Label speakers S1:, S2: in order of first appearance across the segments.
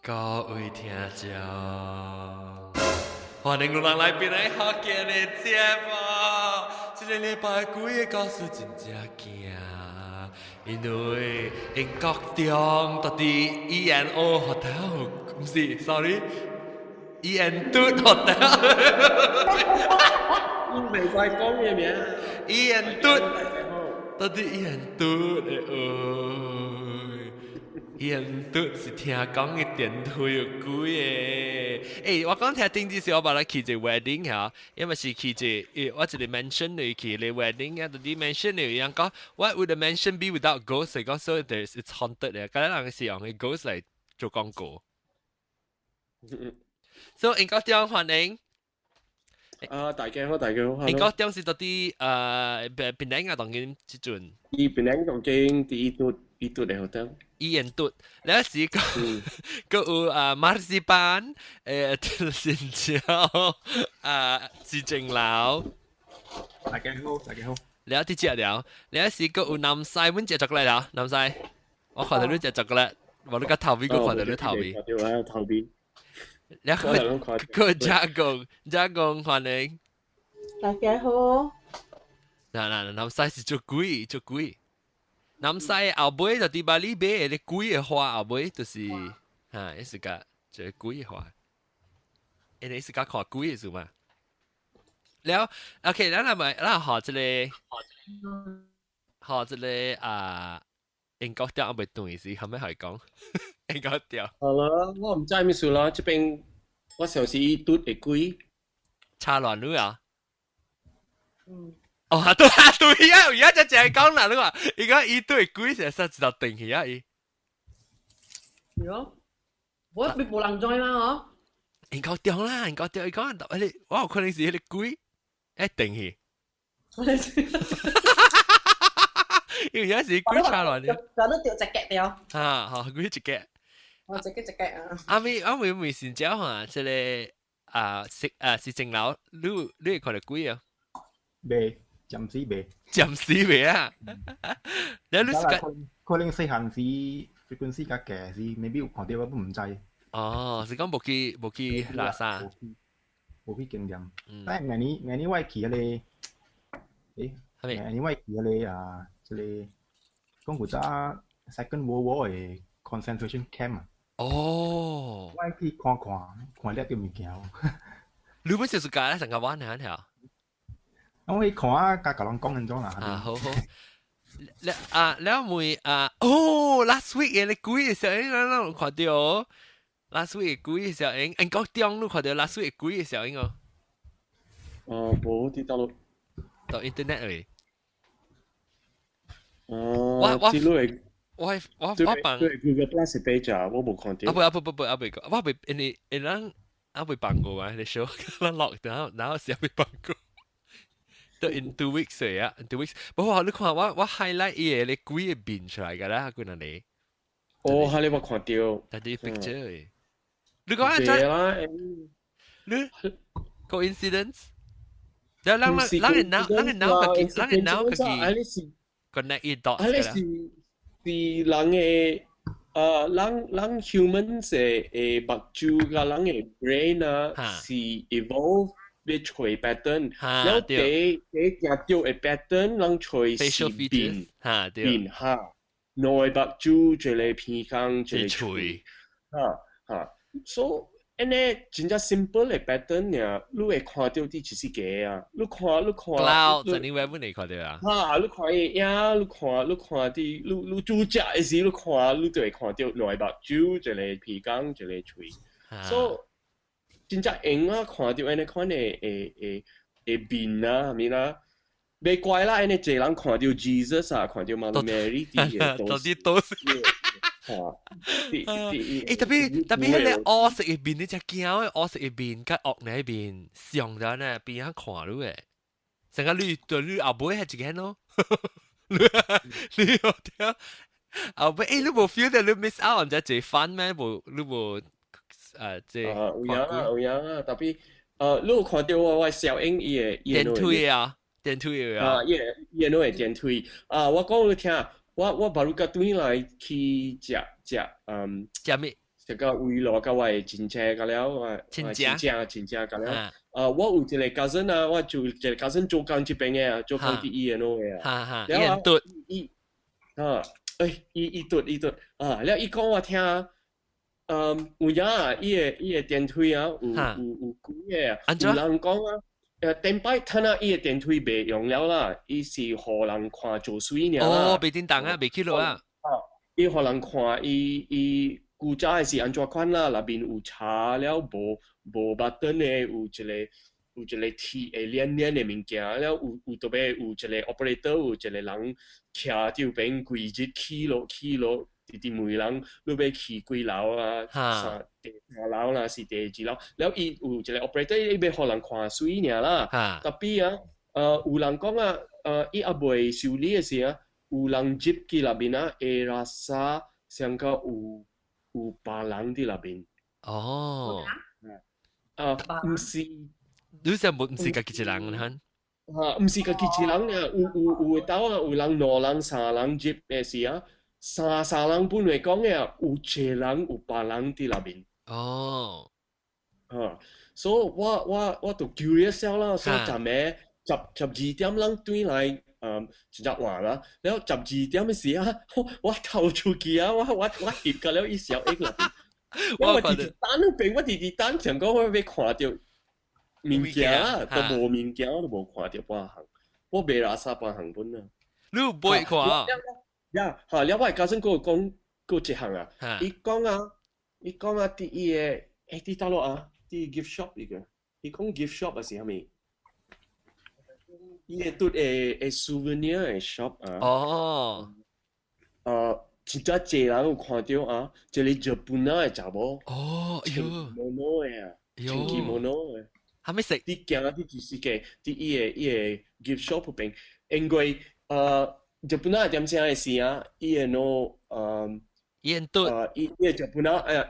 S1: 各位聽眾，歡迎攏人來變來福建的節目。這個禮拜幾个故事真正驚，因為英國中到底 ENO Hotel 毋是，sorry，EN 嘟 Hotel。
S2: 你袂使講嘅名。
S1: EN 嘟，到底 EN 嘟的哦。EN 嘟是聽講嘅電梯有鬼的。我講聽頂之時，我捌來去一個 wedding 嚇，因為是去一個，我一個 mansion 裏去個 wedding 啊，到底 mansion 裏有人講，What would a mansion be without ghosts？講 so there's it's haunted 咧，嗰啲人是用個 ghost 嚟做廣告。所以英國中歡迎。
S2: 啊，大家好，大家好。
S1: 英國中是到底檳城啊，當今這陣。
S2: 伊檳城當今佇伊嘟伊嘟的 hotel。
S1: 伊人嘟，你是個個有啊馬戲班，新椒啊，市政樓。
S3: 大家好，大家好。
S1: 你一啲食了，你是個有南西，阮食巧克力啦，南西。我看到你食巧克力，無你個頭尾，我看到你頭尾。
S2: 對啊，頭尾。
S1: 你個個加工加工歡迎。
S4: 大家好。
S1: 嗱嗱，南西是做鬼做鬼。南西後尾就佇巴黎買的鬼的花後尾就是哈，是個這個鬼的花。你是個看鬼的是嘛？了，OK，咱來咪咱學這個，學這個啊，英國調還未斷時，後尾係講英國調。
S2: 好啦，我毋知咩事啦，這邊我相信伊拄會鬼。
S1: 差亂女啊？
S4: 嗯。
S1: 哦，對啊，對啊，而家就淨係講啦，你話而家伊對鬼成實就定起啊，伊。
S4: 係咯，我你無人知嗎？哦。
S1: 英國調啦，英國調，伊講，你我有可能是彼個鬼，一定去。因為有時鬼差亂
S4: 就你掉一格掉。
S1: 啊，好，鬼一格。
S4: 我一格一格啊。
S1: 阿咪阿咪咪先講嚇，這個啊是啊是正樓，你會看到鬼啊？
S3: 未，暫時未。
S1: 暫時未啊？你是
S3: 可能細漢時 frequency 較低時，maybe 有看到我都毋知。
S1: 哦，是講無去無去垃圾。
S3: 無去經驗。但係明年明年我會去彼個，明年我會去彼個啊，這個講古早 Second World War 的 concentration camp 啊。
S1: 哦。
S3: 我去看看，看了啲物件。
S1: 你本是暑假咧，成個玩下條。
S3: 我去看啊，共人講安怎啦。
S1: 啊，好好。你啊，你問啊，哦，last week 嘅你鬼嘅時候，你攏看到？last week 鬼嘅時候，英國中你看到 last week 鬼嘅時候，應該。
S2: 哦，無佇倒落。
S1: 到 internet 嚟。
S2: 哦，
S1: 我我
S2: 我
S1: 我我放。
S2: 對 Google Plus page 啊，我無看到。
S1: 啊不啊不不不啊未，我未因為因人啊未放過啊，你 show 咱落然後然後是未放過。都 in 2 weeks 啊，in 2 weeks。不過你看我我 highlight 伊個你鬼个面出來㗎啦，幾若年。
S2: 哦，哈你冇看到。
S1: 但啲 picture 你講啊，真。你 coincidence？然後人人人腦，人人腦家己，人人腦家己 connect 伊 dots。
S2: 啊，你是是人的，人人 humans 的的目睭佮人的 brain 啊，是 evolve 欲揣 pattern，然後第第行著的 pattern，人揣是面，面哈，兩个目睭，一个鼻孔，一个喙，哈哈，所以按呢真正 simple 的 pattern 爾，你會看著佇一世界啊！你看，你看
S1: ，cloud，真你會本來看著啊？
S2: 哈，你看伊影，你看，你看佇你你煮食的時，你看，你就會看著兩个目睭，一个鼻孔，一个喙，所以真正閒啊，看著按呢款的的的的面啊，啥物啦，袂怪啦，按呢濟人看著 Jesus 啊，看著 Mother Mary 佇個
S1: 到底都是。特別特別彼个烏色的面，你才驚的烏色的面，佮惡那面上咗呢，邊仔看你的，成個你對你後尾係一個咯，你有聽後尾你無 feel 到你 miss out 唔知一番咩？無你無這
S2: 有影啊有影啊，特別你有看著我我小英伊的
S1: 電推啊，電推啊，
S2: 啊，伊的伊的會電推啊，我講你聽。我我 baru 共轉來去食食
S1: 食咩？
S2: 這個慰勞佮我的親戚佮了，我
S1: 親
S2: 戚親戚佮了。啊，我有一個 cousin 啊，我就一個 cousin 做工這邊的啊，做工佇醫院的啊。
S1: 哈哈，
S2: 了
S1: 伊
S2: 伊啊，欸，伊伊拄伊拄啊，了伊講我聽，嗯，有影啊，伊的電梯啊，有幾個，有人講啊，頂擺睇下伊的電梯袂用了啦，伊是予人看做水爾啦。
S1: 哦，袂叮當啊，袂起落啊。
S2: 啊，伊予人看伊古早的是按怎款啦，內面有查了無 button 的，有一個鐵會黏黏的物件，了有特別有一個 operator 有一個人徛佇邊規日起落起落，直直問人你欲去幾樓啊？第三樓啦，是第幾樓？了伊有一個 operator 伊欲予人看媠爾啦。Tapi 啊，有人講啊，伊猶未修理的時啊，有人入去內面啊，會 rasa 像個有別人佇內面。
S1: 哦。
S2: 啊，毋是，
S1: 你想無毋是家己一人哈？
S2: 啊，毋是家己一人啊，有有當啊，有人兩人、三人入的時啊，三人本來講的啊，有一個人有別人佇內面。
S1: 哦。
S2: 啊，所以我就 curious 啦，所以昨暝12點人轉來，真正晚啦，了12點的時啊，我逃出去啊，我翕到了伊小影內面。我直直等邊，我直直等，想講我欲看著物件啊，都無物件，我都無看著半項，我袂垃圾半項本啊。
S1: 你有買看？
S2: 呀，哈，了我家陣閣有講閣一項啊，伊講啊，伊講啊，佇伊的，欸，佇佗落啊，佇 gift shop 伊個，伊講 gift shop 還是啥物？伊會拄會 souvenir 的 shop 啊。
S1: 哦。
S2: 真正濟人有看著啊，一個日本仔的查某。
S1: 哦，
S2: 穿 kimono 的啊，穿 kimono 的。
S1: 啥物色？
S2: 佇行佇全世界，佇伊的 gift shop 邊，因為日本仔點聲的時啊，伊會喏
S1: 伊拄，
S2: 伊的日本仔啊，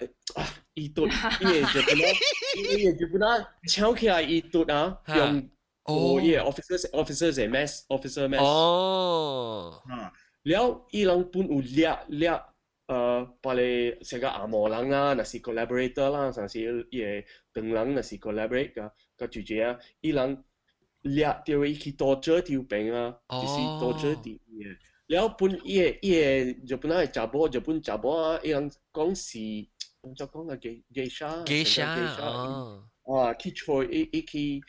S2: 伊拄，伊的日本仔，伊的日本仔搶起來，伊拄啊，用哦，伊的 officer 的 mess officer mess。
S1: 哦。
S2: 啊，了伊人本有掠掠別個成個紅毛人啊，若是 collaborator 啦，啥是伊個唐人若是 collaborate 甲甲就這啊，伊人掠著伊去 torture 佇邊啊，就是 torture 佇伊個。了本伊的日本仔的查某，日本查某啊，伊人講是，按怎講啊，geisha
S1: geisha 哦，
S2: 啊，去揣伊伊去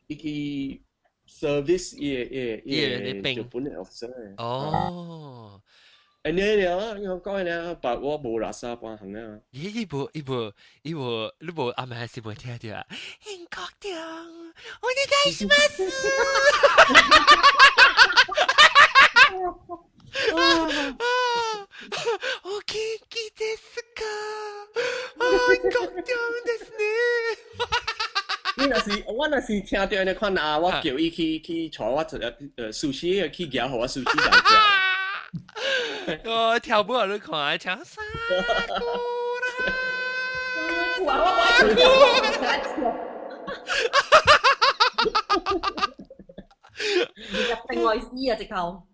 S2: 伊去 service 伊的
S1: 伊
S2: 日本的 officer。
S1: 哦。
S2: 按呢爾，你講呢，但我無垃圾半項啊。
S1: 咦，伊無伊無伊無，你無阿媽是無聽著啊？英國長，お願いします。お元気ですか？英國長ですね。
S2: 你若是我若是聽著按呢款啊，我叫伊去帶我一個壽司去夾，予我壽司來食。
S1: 我跳舞你看，唱啥歌啦？
S4: 我入定外師啊，直頭。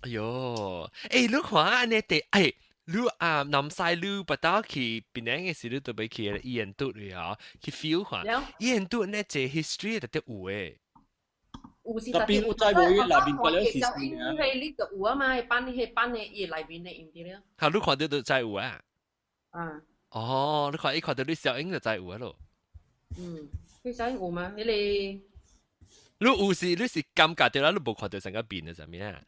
S1: 哎喲，欸，你看按呢地，欸，你啊南西你不到去檳城的時，你都欲去伊研嘟裡啊，去 feel 看。伊研嘟呢，這 history 特別有誒。
S4: 有是
S2: 特別有知無伊內面個了是
S4: 啥？因為你就有啊嘛，班迄班的伊內面的用佇了。
S1: 哈，你看著就知有啊。
S4: 啊。
S1: 哦，你看伊看著你小英就知有啊咯。
S4: 嗯，你小英有嗎？彼個。
S1: 你有時你是感覺著啦，你無看著成個面的啥物啊？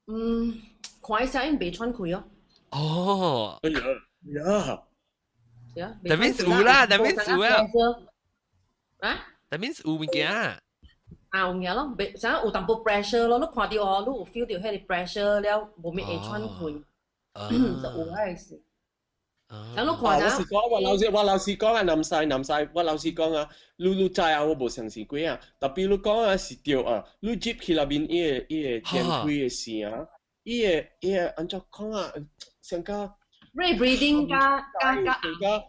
S4: 嗯，看小英袂喘氣哦。
S1: 哦。
S2: 哎呀呀。
S4: 是啊。
S1: That means 有啦，That means 有啊。
S4: 啊
S1: ？That means 有物件。
S4: 啊，有物咯，袂，啥有淡薄 pressure 咯，你看著哦，你有 feel 著彼个 pressure 了，無物會喘氣，就有彼個事。等你看
S2: 我是講，我老實講啊，南西南西，我老實講啊，你知啊，我無相信過啊。Tapi 你講啊是對啊，你入去內面伊個電梯的時啊，伊個按怎講啊，像個
S4: breathing 加加加
S2: 加，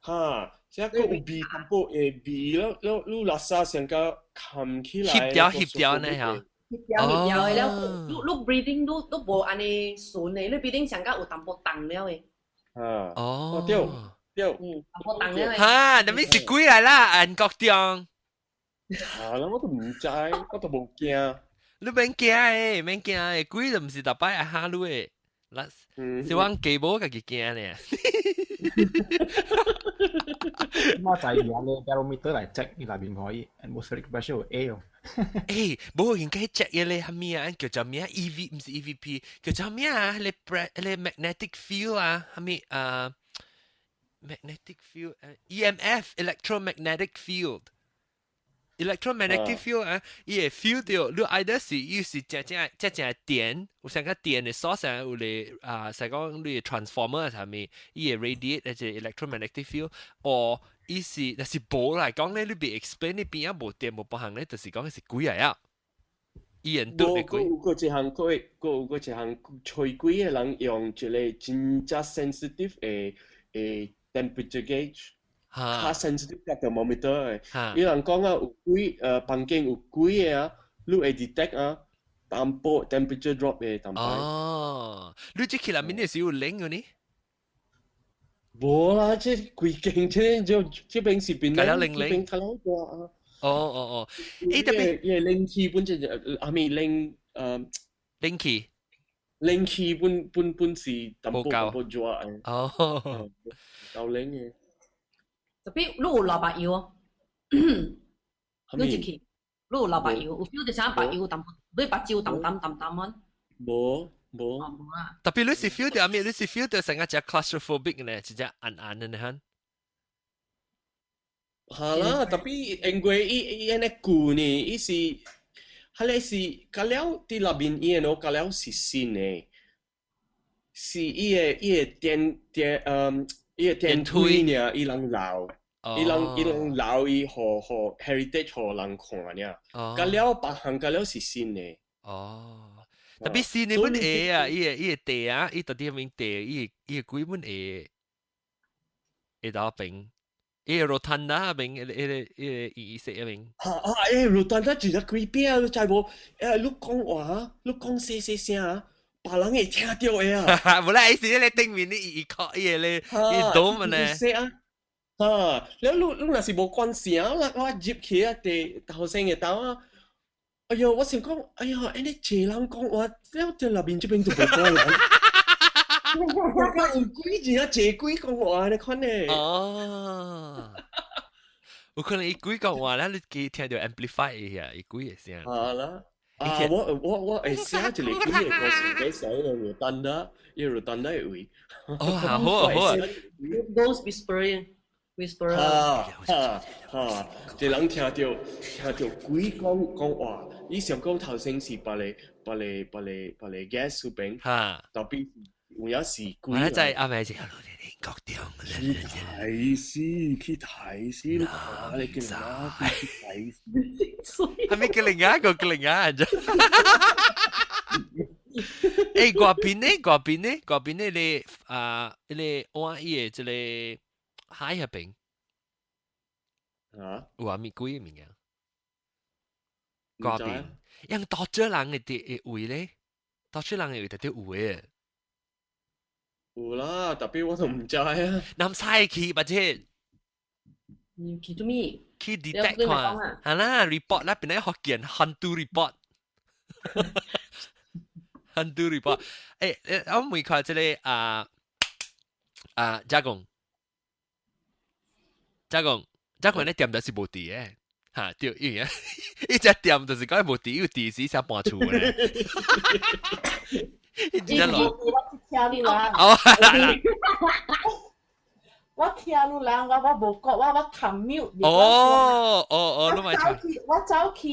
S2: 哈，這個有味淡薄會味咯，你垃圾像個冚起來，
S1: 翕掉翕掉呢嚇。
S4: 翕掉翕掉的了，你 breathing 你無按呢順的，你 breathing 上較有淡薄重了的。
S2: 啊，
S1: 哦，
S2: 對對，
S4: 我等咧。
S1: 嚇，你咪是鬼來啦，韓國中。
S2: 嚇啦，我都毋知，我都無驚。
S1: 你免驚的，免驚的，鬼就毋是逐擺會嚇你的。嗱，是阮家母家己驚咧。
S3: 我就係用個 barometer 嚟 check 呢內邊可以 atmospheric pressure 有 A 哦。
S1: 欸，無應該 check 迄個啥物啊？叫做咩？EV 毋是 EVP，叫做咩啊？彼個彼個 magnetic field 啊，啥物啊？magnetic field EMF electromagnetic field。electromagnetic field 啊，伊會 feel 到你 either 是伊是正正正正電，有啥個電的 source 啊，有咧啊，是講你 transformer 啥物，伊會 radiate 一個 electromagnetic field，或伊是若是無來講咧，你袂 explain 你邊仔無電無別項咧，就是講是鬼來啊！伊人拄的鬼。
S2: 有個一項，閣有個一項吹鬼的人用一個真正 sensitive 的的 temperature gauge。較 sensitive 嘅 thermometer 嘅，伊人講啊，有鬼房間有鬼的啊，你會 detect 啊，淡薄 temperature drop 嘅淡薄。
S1: 哦，你這起來面是有冷嘅呢？
S2: 無啦，這規間這就這邊是邊
S1: 較冷冷，
S2: 這邊較冷熱啊。
S1: 哦哦哦，欸特別
S2: 伊個冷氣本身就阿咪冷
S1: 冷氣。
S2: 冷氣本本本是淡薄淡薄熱的。
S1: 哦，
S2: 夠冷嘅。
S4: 特別你有流目油哦，你入去，你有流目油，有 feel 到啥目油淡薄，你目睭淡淡淡淡啊？
S2: 無無。
S4: 無啊。
S1: 特別你是 feel 到咩？你是 feel 到成個隻 claustrophobic 呢？一隻暗暗的呢？
S2: 嚇啦，特別因為伊伊按呢舊呢，伊是，彼個是，甲了佇內面伊個喏，甲了是新的，是伊個伊個電電嗯，伊個電梯爾，伊人留。伊人伊人留伊予予 heritage 予人看爾，甲了別項甲了是新的。
S1: 哦，特別新的本會啊，伊個伊個地啊，伊到底面地，伊個伊個鬼本會會到邊，伊個 rotunda 邊，伊個伊個伊個意識邊。
S2: 嚇啊！欸，rotunda 真正 creepy 啊！你知無？欸，你講話，你講細細聲啊，別人會聽著的啊。
S1: 無啦，伊是咧頂面，你伊靠伊個咧，伊懂嘛呢？
S2: 啊！啊！了你你若是無關聲，我我入去啊，佇頭先的兜啊，哎喲，我想講，哎喲，按呢濟人講話，了佇內面這邊就無個人。我講有鬼真正濟鬼講話按呢款的。
S1: 哦，有可能伊鬼講話咧，你記聽著 amplify 一下，伊鬼的聲。
S2: 啊啦。啊！我我我會寫一個鬼的故事，俾寫個 rotunda，伊 rotunda 的位。
S1: 哦，好啊好啊。
S4: Ghost whispering。whisperer。
S2: 哈哈哈！一人聽著聽著鬼講講話，伊想講頭先是別個別個別個別個 guest 嗰邊，特別有影是鬼。
S1: 我在阿妹是國中。
S2: 去睇先，去睇先，你叫人去睇先。
S1: 係咪叫另外一個叫另外一個？欸，外邊呢？外邊呢？外邊呢？你啊，你換伊的這個海彼邊。
S2: 啊？
S1: 有啥物鬼的物件？外邊，用多少人的佇位咧？多少人的位特別有的。
S2: 有啦，特別我都毋知啊。
S1: 南西去，或者
S4: 你去做咩？
S1: 去 detect 看，係啦，report 啦，邊個福建hantu report，hantu report。欸，我問看這個啊啊，加工，加工，加工，你店就是無佇的，哈對，因為伊隻店就是講無佇，有佇時先搬厝咧。伊真正
S5: 我聽你啦。
S1: 哦，
S5: 我聽你啦，我我無講，我我撳 mute。
S1: 哦哦哦，你咪
S5: 走去，我走去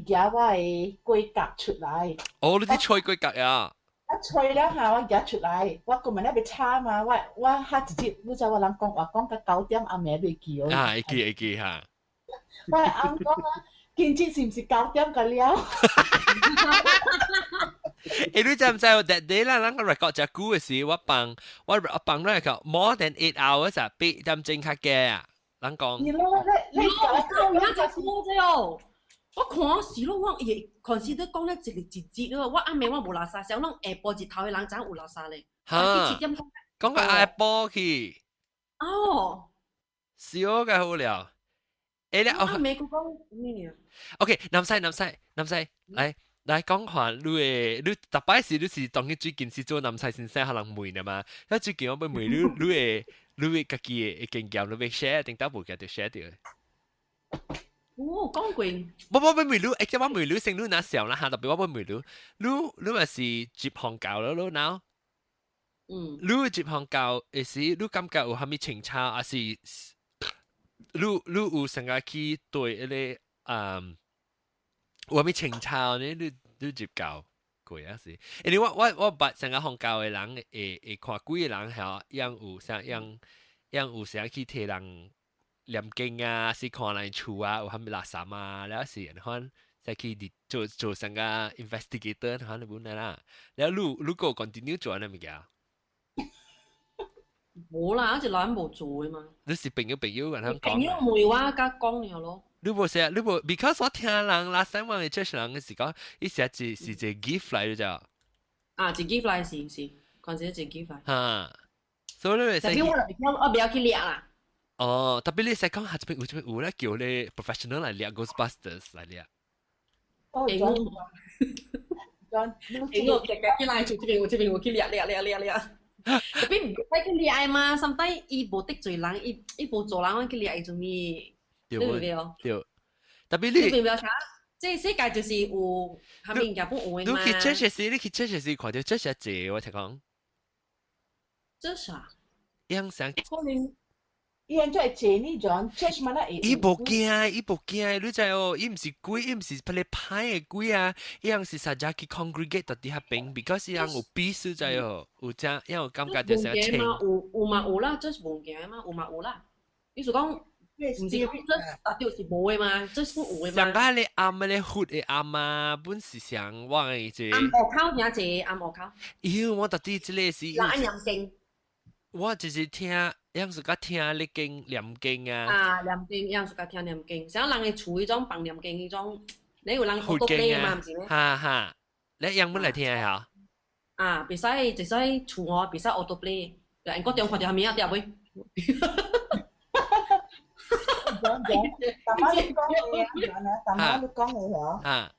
S5: 夾我的龜甲出來。
S1: 哦，你佇吹龜甲呀？
S5: 我吹了下，我夾出來，我今日咧欲吵嘛，我我較直接，你知我人講話講到9點暗暝袂記哦。
S1: 啊，會記會記哈。
S5: 我係翁講啊，今日是毋是九點個了？
S1: 欸，你知毋知 that day 啦，咱個 record 隻久的時，我放我我放落個 more than 8 hours 啊，8點鐘較加啊，人講。
S5: 你咯，你你
S4: 講，我就講這哦。我看是咯，我會 consider 講咧一日一節咯。我暗暝我無垃圾，想攏下晡日頭的人知有垃圾咧。
S1: 哈。
S4: 7點
S1: 講個阿波去。
S4: 哦。
S1: 笑嘅好了。誒咧，
S4: 啊，美國講咩啊
S1: ？OK，南西南西南西，來來講下你嘅，你逐擺時你是當佢最近是做南西先生可能問的嘛？啊，最近我欲問你，你嘅家己嘅經驗，你欲 share 定得無嘅就 share 掉。
S4: 哦，講過。
S1: 無無欲問你，欸，我問你先，你若笑啦嚇，特別我欲問你，你你嘛是接行教咯，你 now？
S4: 嗯。
S1: 你接行教的時，你感覺有啥物清楚，還是你有成日去對彼個有啥物清楚呢？你接教過啊是？因為我捌成個放教的人會看鬼的人係樣有啥樣樣有啥去提人念經啊，是看人厝啊，有啥物垃圾啊，了是按款再去做做成個 investigator 可能本來啦。了你如果 continue 做按呢物件？
S4: 無啦，一人無做的嘛。
S1: 你是朋友朋友跟他講。
S4: 朋友問我佮講了咯。
S1: 你無寫，你無，because 我聽人 last time 我 church 人是講，伊寫是一個 gift 來的咋。
S4: 啊，一 gift 來是是，講是一 gift 來。
S1: 哈，所以你會
S4: 特別我不要去掠啦。
S1: 哦，特別你使講下這邊有這邊有咧，叫咧 professional 來掠 Ghostbusters 來掠。
S5: 哦，
S4: 會我，會我直接去來就這邊有這邊有去掠掠掠掠掠。特別毋使去掠嘛，sometimes 伊無得罪人，伊無做人，我去掠伊做咩？對唔對？
S1: 對。特別你。
S4: 你明白啥？這世界就是有，下面日本有的嘛。
S1: 你去 church 時，你去 church 時看到 church 濟，我聽講。
S4: 這啥？
S1: 樣想。
S5: 可能。伊按怎會坐呢種？church 嘛那會。
S1: 伊無驚，伊無驚，你知哦？伊毋是鬼，伊毋是彼個歹的鬼啊！伊樣是實在去 congregate 到佇彼邊，because 伊樣有 peace 知哦？有正，伊有感覺就是清。
S4: 有有嘛有啦，這是無驚嘛，有嘛有啦。意思講，毋是講這絕對是無的嘛，這是有的嘛。
S1: 上個咧暗咧佛的暗啊，本是上我的這。
S4: 暗學口聽這暗學口。
S1: 妖，我到底這個是。
S4: 人愛念經。
S1: 我就是聽，樣是較聽咧經念經啊。
S4: 啊，念經，樣是較聽念經。像人的厝彼種放念經彼種，你有人學讀經嘛？毋是咩？
S1: 哈哈，你樣本來聽下。
S4: 啊，袂使，袂使厝哦，袂使 auto play。人國中看著啥物啊？對袂？
S5: 講講，大媽你講嘅啊，大媽你講嘅嗬。
S1: 啊。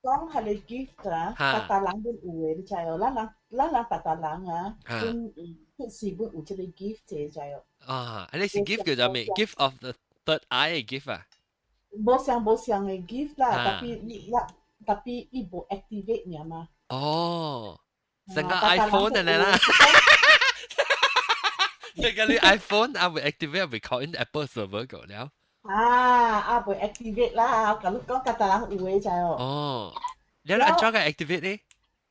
S5: 講係你 gift 啊，逐逐人都有嘅，你知哦？咱人逐逐人啊，本出是本有這個 gift 嘅，知哦？
S1: 啊，你是 gift 叫做咩？gift of the third eye 嘅 gift 啊？
S5: 無相無相嘅 gift 啦，特別你啦，特別伊無 activate 爾嘛。
S1: 哦，成個 iPhone 嚟啦。這個你 iPhone 啊會 activate 會 call in Apple server 個了。
S5: 啊，啊未 activate 啦，我共你講，逐逐人有嘅知哦。
S1: 哦，你按怎個 activate 呢？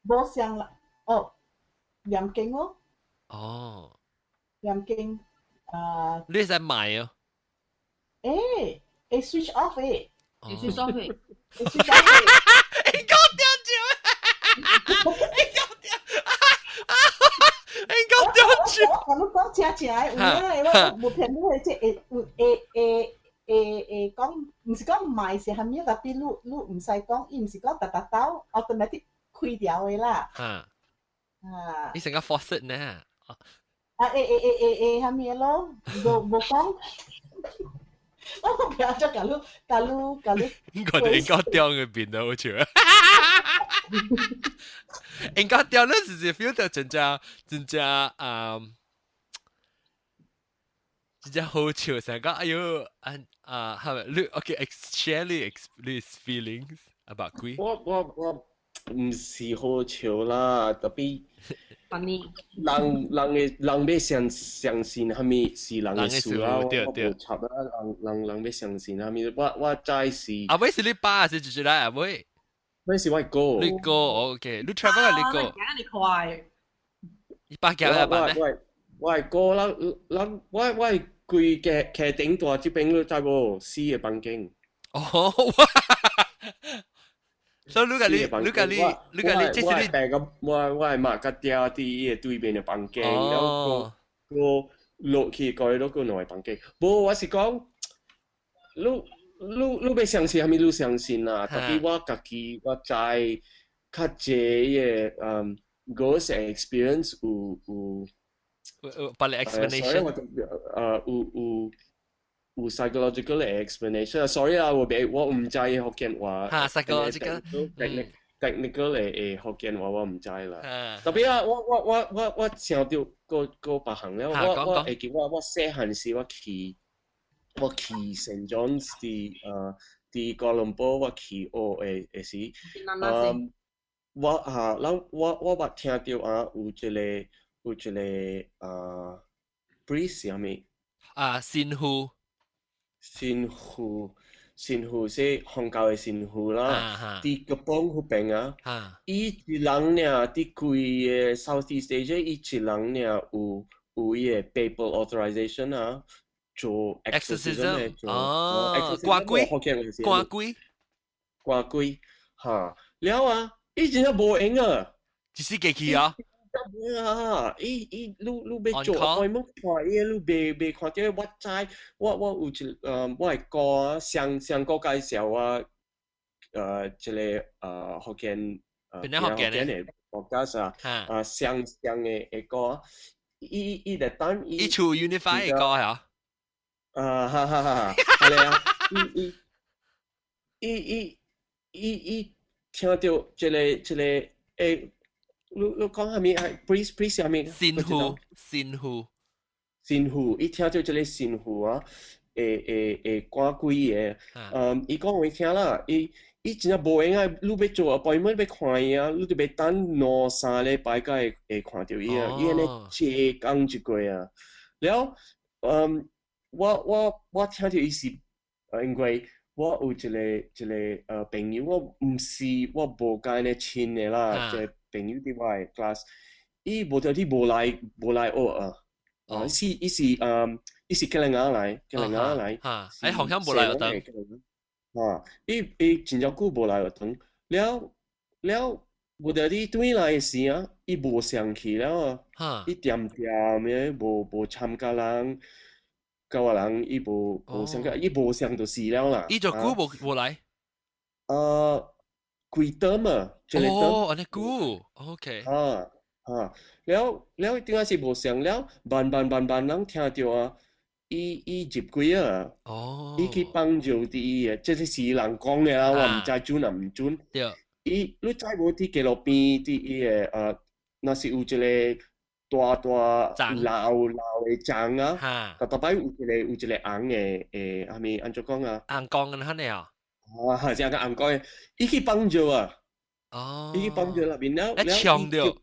S5: 無相啦，哦，念經哦。
S1: 哦。
S5: 念經啊。
S1: 你使買哦？
S5: 欸，會 switch off 誒。
S4: 會 switch off 誒。
S5: 會 switch off 誒。
S1: 應該掉住，應該掉，應該掉住。
S5: 我共你講真正的有影的，我無騙你的，這會有會會會會講，毋是講賣是啥物，特別你毋使講，伊毋是講逐逐兜 automatic 開掉的啦。
S1: 啊。
S5: 啊。
S1: 你成個 faucet 呢？
S5: 啊會會會會會啥物咯？無無講。我不要再共你共你共你。
S1: 我哋應該掉嘅邊度好似。應該掉咧，是 feel 到真正真正啊，真正好笑，成個哎喲，啊啊，係咪？你 OK share 你 feelings about 鬼？
S2: 我毋是好笑啦，特別人人的人欲相信啥物是人的事啊，我無插啦。人人人欲相信啥物，我知是。
S1: 阿妹是你爸還是姐姐來？阿妹？
S2: 那是我哥。
S1: 你哥 OK，你 travel 你哥。
S4: 你快。
S1: 你爸叫你爸咩？
S2: 我係哥啦，咱我係規個客頂大這邊你知無？四個房間。
S1: 哦，所以你共你，你共你，你共你，這是你。
S2: 我係媽佮嗲佇伊個對面的房間，然後閣落去閣落閣兩個房間。無，我是講，你欲相信啥物，你相信啦。特別我家己我知較濟伊個ghost experience 有有
S1: 別個 explanation。
S2: 我有 psychological 嘅 explanation。Sorry 啊，我唔知福建話。
S1: 嚇，psychological。
S2: technical 嘅福建話我唔知啦。特別啊，我想到個個別項了，我會記我細漢時我去 St. John's 佇哥倫布我去學的時，我啊，咱我捌聽到啊，有一個priest 啥物？
S1: 啊，神父。
S2: 神父，神父是宗教的神父啦。佇吉邦彼邊啊，伊一人爾佇規个 Southeast Asia，伊一人爾有伊个 papal authorization 啊，做
S1: exorcism 哦，趕鬼，趕鬼，
S2: 趕鬼，哈，了啊，伊真正無閒啊，
S1: 只是過去啊。
S2: 啊！伊你欲做 appointment 看伊，你袂看著。我知，我有一我的哥啊，上上個介紹我一個福建
S1: 邊個福建
S2: 的國家啥啊，上上的哥，伊就等
S1: 伊厝 Unifi 的歌啊？
S2: 啊哈哈哈！係啊，伊伊伊伊伊聽著這個欸。你講啥物？係 priest 啥物？
S1: 神父，神父，
S2: 神父，伊聽著這個神父啊，會趕鬼的，嗯，伊講予聽啦，伊真正無閒啊，你欲做 appointment 欲看伊啊，你著欲等兩三禮拜才會看著伊啊，伊按呢坐工一過啊，了，嗯，我聽著伊是，因為我有一個朋友，我毋是我無共按呢親的啦，這個朋友佇我的 class，伊無條啲無來學啊，啊，伊是吉蘭亞來，吉蘭亞來，
S1: 嚇，喺學校無來學堂，
S2: 啊，伊真正久無來學堂，了了無條啲轉來的時啊，伊無上去了啊，伊恬恬的無參加人，教我人伊無上加，伊無上就死了啦。
S1: 伊就久無來？
S2: 幾頓啊，一個頓。
S1: 哦，按呢久，OK。
S2: 啊啊，了了，點解是無上了？慢慢慢慢人聽著啊，伊入鬼啊，伊去幫助佇伊的，這是人講的啦，我毋知準抑毋準。
S1: 對。
S2: 伊你知無？佇街路邊佇伊的若是有一個大大老老的欉啊，逐擺有一個紅的啥物按怎講啊？
S1: 紅光咁樣啊？
S2: 啊，這個紅光的，伊去幫助啊！伊去幫助內面了，
S1: 了搶著。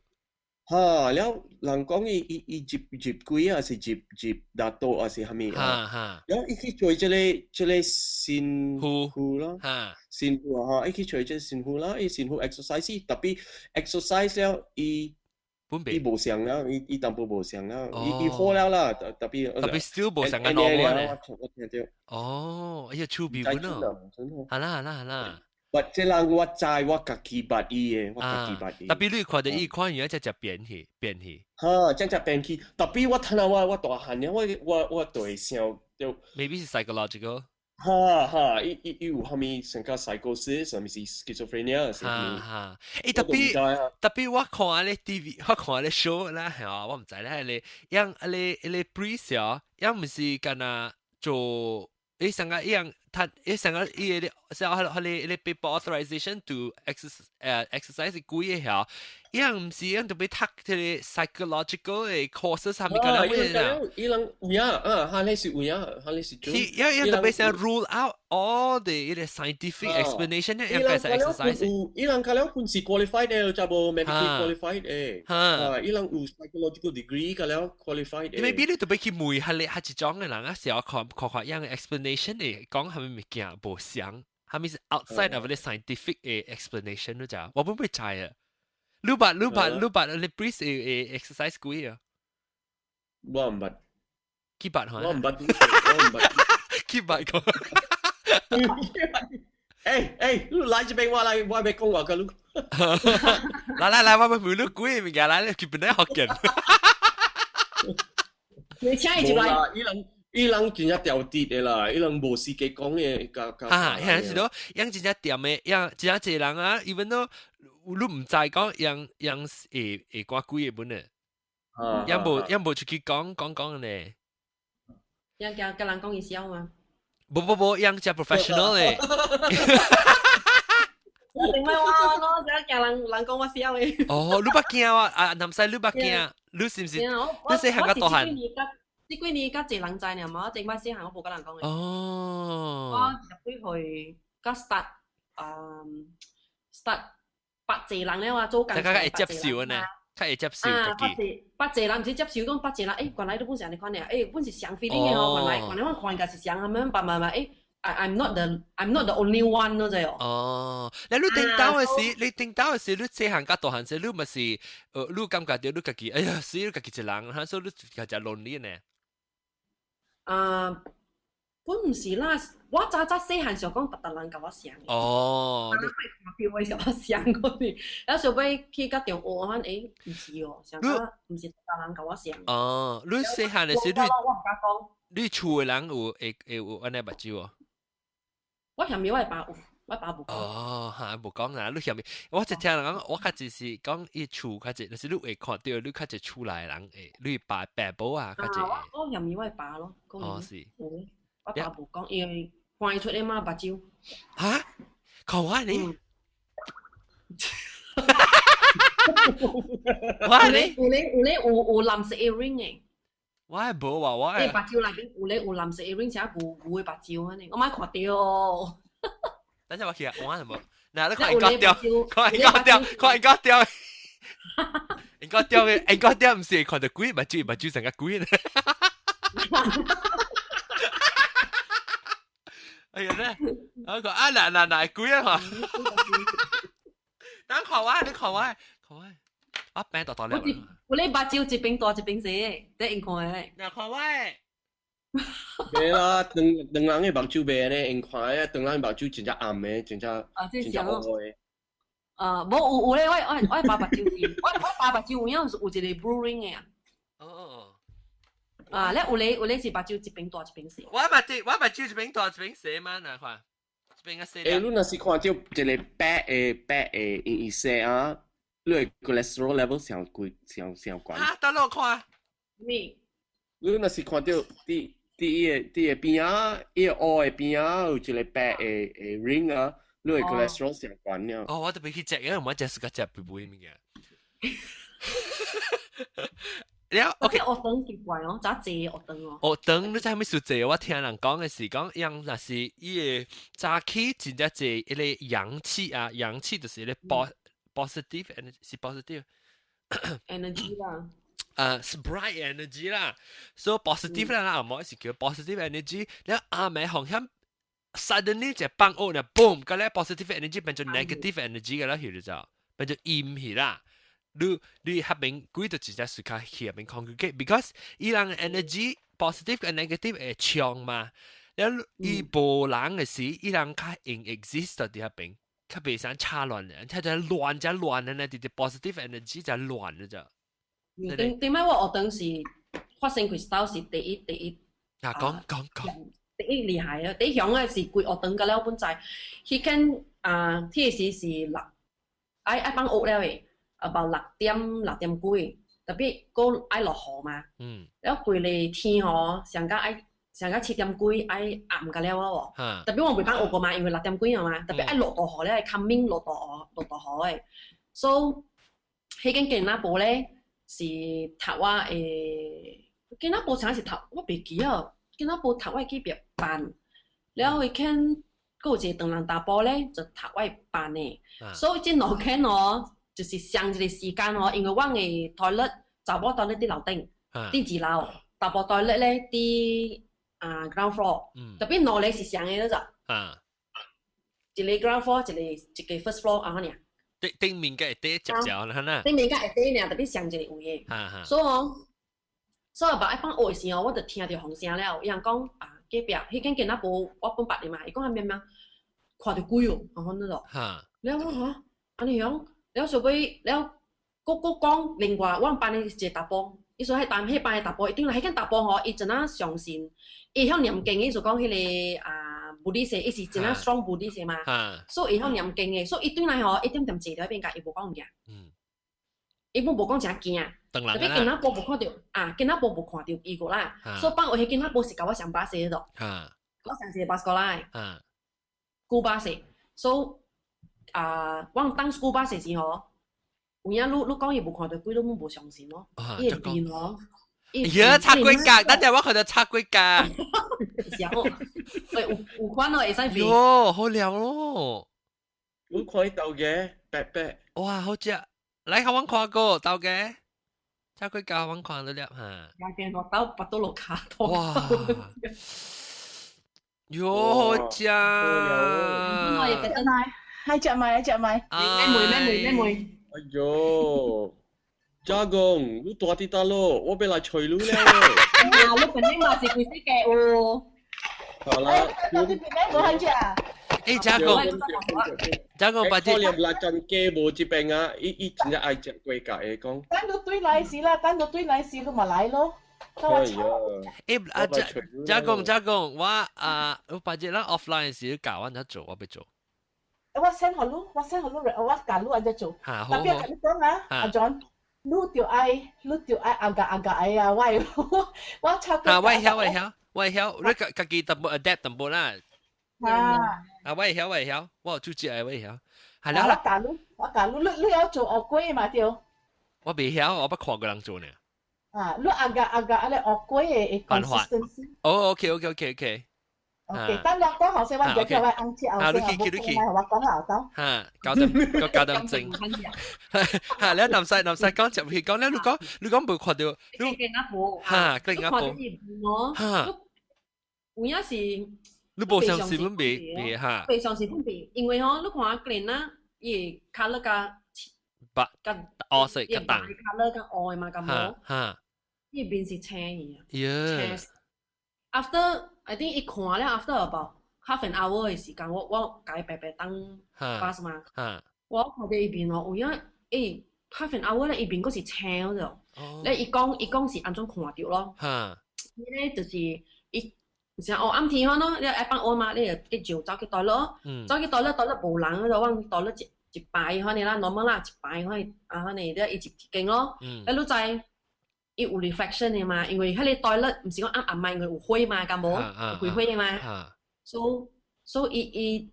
S2: 哈，了人講伊入鬼啊，是入大刀還是啥物啊？了伊去做這個神父咯，神父啊，伊去做這個神父啦，伊神父 exorcise，特別 exorcise 了，伊無相了，伊淡薄無相了，伊好了啦，特別
S1: 特別 still 無相個 normal 咧。
S2: 我聽著。
S1: 哦，哎呀，趣味本咯。好啦好啦好啦。
S2: but 這人我知，我家己捌伊的，我家己捌伊。
S1: 特別你看著伊看伊只只變去變去。
S2: 哈，只只變去。特別我睇下我大漢了，我就會想著。
S1: Maybe 是 psychological。
S2: 哈哈，伊有啥物成個 psychosis，啥物是 schizophrenia，
S1: 哈哈，欸，特別我看咧 TV，我看咧 show 啦，係啊，我毋知咧，咧，樣咧 priest 啊，樣毋是干那做，欸，上個一樣，他欸上個伊個像彼個 paper authorization to exorcise 是鬼的嚇，樣毋是樣特別讀這個 psychological 的 courses 啥物干那咩
S2: 啊？伊人有影啊，哈咧是有影，哈咧是準。
S1: 伊樣特別想 rule out all the 伊個 scientific explanation 咧，應該是 exorcise。
S2: 伊人較了本是 qualified 的，就無 medically qualified 的。啊，伊人有 psychological degree 較了 qualified 的。
S1: maybe 你特別去問下咧，下一種的人啊，是要看看看樣 explanation 的，講係咪物件無相，係咪是 outside of the scientific 的 explanation 咯？咋？我本會知啊。你捌你 priest 會 exorcise 鬼啊？
S2: 我毋捌。
S1: 幾捌？
S2: 我毋捌，我毋捌。
S1: 幾捌個？
S2: 欸欸，你來這邊，我來，我欲講話共你。
S1: 來來來，我欲問你鬼物件，來，你去本來福建。
S4: 你請伊入來。
S2: 伊人真正調直的啦，伊人無時間講的，共共。
S1: 啊，係是咯，樣真正恬的，樣真正濟人啊，even though 你毋知講樣樣會趕鬼的本的。有冇出去講講講咧？
S4: 有叫叫人講伊痟嘛？
S1: 無無無，樣只 professional 咧。
S4: 另外我我只驚人人講我痟嘅。
S1: 哦，你捌驚啊？啊，南西你捌驚？你是唔是？你細漢較大漢？
S4: 這幾年較濟人知爾嘛，我前擺細漢我無佮人講嘅。
S1: 哦。
S4: 我10幾歲佮 start 嗯 start 捌濟人了啊，做工。
S1: 大家會接受呢？較會接受家己。
S4: 捌濟人，毋是接受講捌濟人，欸，原來你本是按呢款爾，欸，本是相 feeling 嘅哦，原來我看應該是相，咁樣捌捌捌，欸。 I'm not the only one 咯，就
S1: 哦，你你頂到嘅時，你頂到嘅時，你細漢甲大漢時，你咪是，你感覺到你家己，哎呀，死你家己一人，所以你較較 lonely 呢？
S4: 啊，本毋是啦，我早早細漢時講，逐逐人共我相。
S1: 哦。
S4: 我看到我時我相嗰啲，然後小尾去甲中學，我欸，毋是哦，上個毋是逐逐人共我相。
S1: 哦，你細漢嘅時，你
S4: 我毋敢講。
S1: 你厝嘅人有會會有按呢目睭哦？
S4: 我嫌伊我爸有，我爸無講。
S1: 哦，哈，無講啦，你嫌伊，我就聽人講，我較濟是講伊厝較濟，就是你會看到你較濟厝內人會，你爸爸母啊，較濟。
S4: 我嫌伊我爸咯。
S1: 哦，是。
S4: 我爸無講，因為看伊出來嘛目睭。
S1: 哈？看我你？我你？
S4: 有咧有咧有有藍色的 ring 的。
S1: 我係無話，我
S4: 係。目睭內邊有咧有藍色的 ring，寫牛牛的目睭按呢，我莫看著。
S1: 等陣我去啊，我係無。嗱，你看應該掉，看應該掉，看應該掉，應該掉嘅，應該掉，毋是看著鬼目睭，目睭成個鬼呢。哎呀咧，我講啊嗱嗱嗱鬼啊嘛。等看我，你看我，看我，啊病大大了。
S4: 我咧目睭一邊大一邊細，得𪜶看的。
S1: 嗱，看我。
S2: 袂啦，長長人的目睭袂按呢，𪜶看的長人目睭真正暗的，真正真正烏的。
S4: 啊，無有有咧，我我我爸目睭是，我我爸目睭有影有一個 blue ring 的啊。
S1: 哦哦。
S4: 啊，咧有咧有咧是目睭一邊大一邊細。
S1: 我目睭我目睭一邊大一邊細嘛，嗱看，一邊較細。
S2: 欸，你若是看著一個白的白的伊伊細啊，你的 cholesterol level 上貴上上懸。
S1: 啊，等我看。
S4: 咩？
S2: 你若是看著佇佇伊个佇個邊仔，伊個烏的邊仔有一個白的的 ring 啊，你的 cholesterol 上懸了。
S1: 哦，我特別去食，因為我食自家食肥肥物件。了，OK。
S4: 學堂奇怪哦，咋濟學堂哦？
S1: 學堂你知啥物事濟？我聽人講的是講，樣若是伊個早起真正濟，彼個陽氣啊，陽氣就是彼個 positive energy，是 positive
S4: energy 啦。
S1: 是 bright energy 啦，所以 positive 啦，阿媽是叫 positive energy，了阿妹紅險 suddenly 就放學呢，boom，個咧 positive energy 變做 negative energy 個啦，去了就變做陰去啦。你你彼邊鬼就直接是較去彼邊 congregate，because 伊人 energy positive 跟 negative 會衝嘛，了伊無人的時，伊人較應 exist 佇彼邊，較袂使插亂的，他就亂就亂的呢，直直 positive energy 就亂了就。
S4: 頂頂擺我學堂是發生 crystal 是第一第一。
S1: 啊，講講講。
S4: 第一厲害啊！第一響嘅是規學堂個了本在，彼間啊，彼個時是六，愛愛放學了的，about 6點6點幾，特別閣愛落雨嘛。了規个天吼，上甲愛上甲7點幾愛暗個了哦。特別我袂放學過嘛，因為六點幾啊嘛，特別愛落大雨咧，coming 落大雨落大雨的。所以彼間囡仔部咧是讀我的囡仔部，啥是讀我袂記啊。囡仔部讀我隔壁班，了彼間閣有一個唐人查埔咧，就讀我班的。所以這兩間哦，就是相一個時間哦，因為阮的 toilet 查某 toilet 佇樓頂，佇二樓，查埔 toilet 咧佇啊 ground floor，特別兩个是相的嗰隻。一個 ground floor，一個一個 first floor 按呢爾。
S1: 頂頂面嘅會底接住啦，呐。
S4: 頂面佮會底爾，特別相一個位的。所以哦，所以捌愛放學的時候，我就聽著風聲了，伊人講啊，隔壁彼間囡仔部我本捌的嘛，伊講啊咩咩，看著鬼哦，按呢咯。了我哈，按呢樣，了小尾了，閣閣講另外阮班的一個查埔，伊說彼班彼班的查埔，伊頂來彼間查埔吼，伊真啊相信，伊曉念經，伊就講彼個啊，Buddhist，伊是真啊 strong Buddhist 嘛，所以伊曉念經的，所以伊轉來吼，伊點點坐佇彼邊共伊無講物件。伊本無講誠驚。
S1: 當
S4: 特別囡仔婆無看著啊，囡仔婆無看著伊個啦，所以放話彼囡仔婆是共我上巴士嗰度，我上一個巴士過來，school bus，所以啊，我等 school bus 時吼，有影你講伊無看著鬼，你攏無相信咯，伊會變咯。
S1: 呀，插幾格，等陣我看到插幾格。
S4: 是啊，喂，有款咯，會使變。
S1: 喲，好料咯。
S2: 我看伊豆嘅白白。
S1: 哇，好食！來，我看過豆嘅，插幾格我看到了哈。
S4: 也見我豆拔到落卡托。
S1: 哇！喲，好食！
S5: 食埋，係食埋，食埋。
S4: 咩梅咩梅咩梅？
S2: 哎喲！家公，你大啲得咯，我欲來揣你咧。
S4: 啊，你本身嘛是幾時嘅哦？
S2: 好啦。
S5: 到底邊個無肯食？
S1: 欸，家公，家公，把
S2: 可憐來真雞無這邊啊，伊真正愛食雞架的講。
S5: 等到對來時啦，等到對來時，你嘛來咯。
S2: 哎呀！
S1: 欸，啊，家公，家公，我啊，我把這咱 offline 時教我怎做，我欲做。
S5: 我 send 予你，我 send 予你，我教你按怎做。
S1: 哈，
S5: 特別共你講啊，阿 John。你著愛阿個阿個愛啊！我超
S1: 啊，我會曉，我會曉，我會曉，你家己淡薄 adapt 淡薄啦。
S5: 啊！
S1: 啊，我會曉，我會曉，我有煮食的，我會曉。係啦。
S5: 我教你，我教你，你有做鱷粿嘛對？
S1: 我袂曉，我捌看過人做呢。
S5: 啊，你阿個阿個按呢鱷粿的 consistency。
S1: 哦，OK，OK，OK，OK。
S5: OK，等我講後先，我叫叫我翁切後先，
S1: 你去你去，
S5: 我講後頭。
S1: 嚇，搞掂，個搞掂正。嚇，你南西南西講入去講咧，你講無看著，
S4: 你
S1: 嚇，更加無。
S4: 嚇，有影是。
S1: 你無相信本袂袂嚇？
S4: 袂相信本袂，因為吼，你看個囡伊會較樂較
S1: 白，較烏色較重，
S4: 較樂較烏的嘛，敢無？
S1: 嚇，
S4: 伊面是青去啊。
S1: 耶。
S4: After I think 伊看了 after about half an hour 的時間，我共伊白白等 bus 嘛。我看著伊面哦，有影欸 half an hour 咧，伊面閣是青咗。咧伊講是按怎看著咯？伊咧就是伊像哦暗天款咯，你愛放烏嘛，你就去就走去 toilet 咯，走去 toilet，toilet 無人嗰度，我 toilet 一排款的啦，normal 啦，一排款啊款的，你伊一間咯。你你知伊有 reflection 的嘛？因為彼个 toilet 毋是講暗暗嘛，因為有火嘛，敢無？有開火的嘛。所以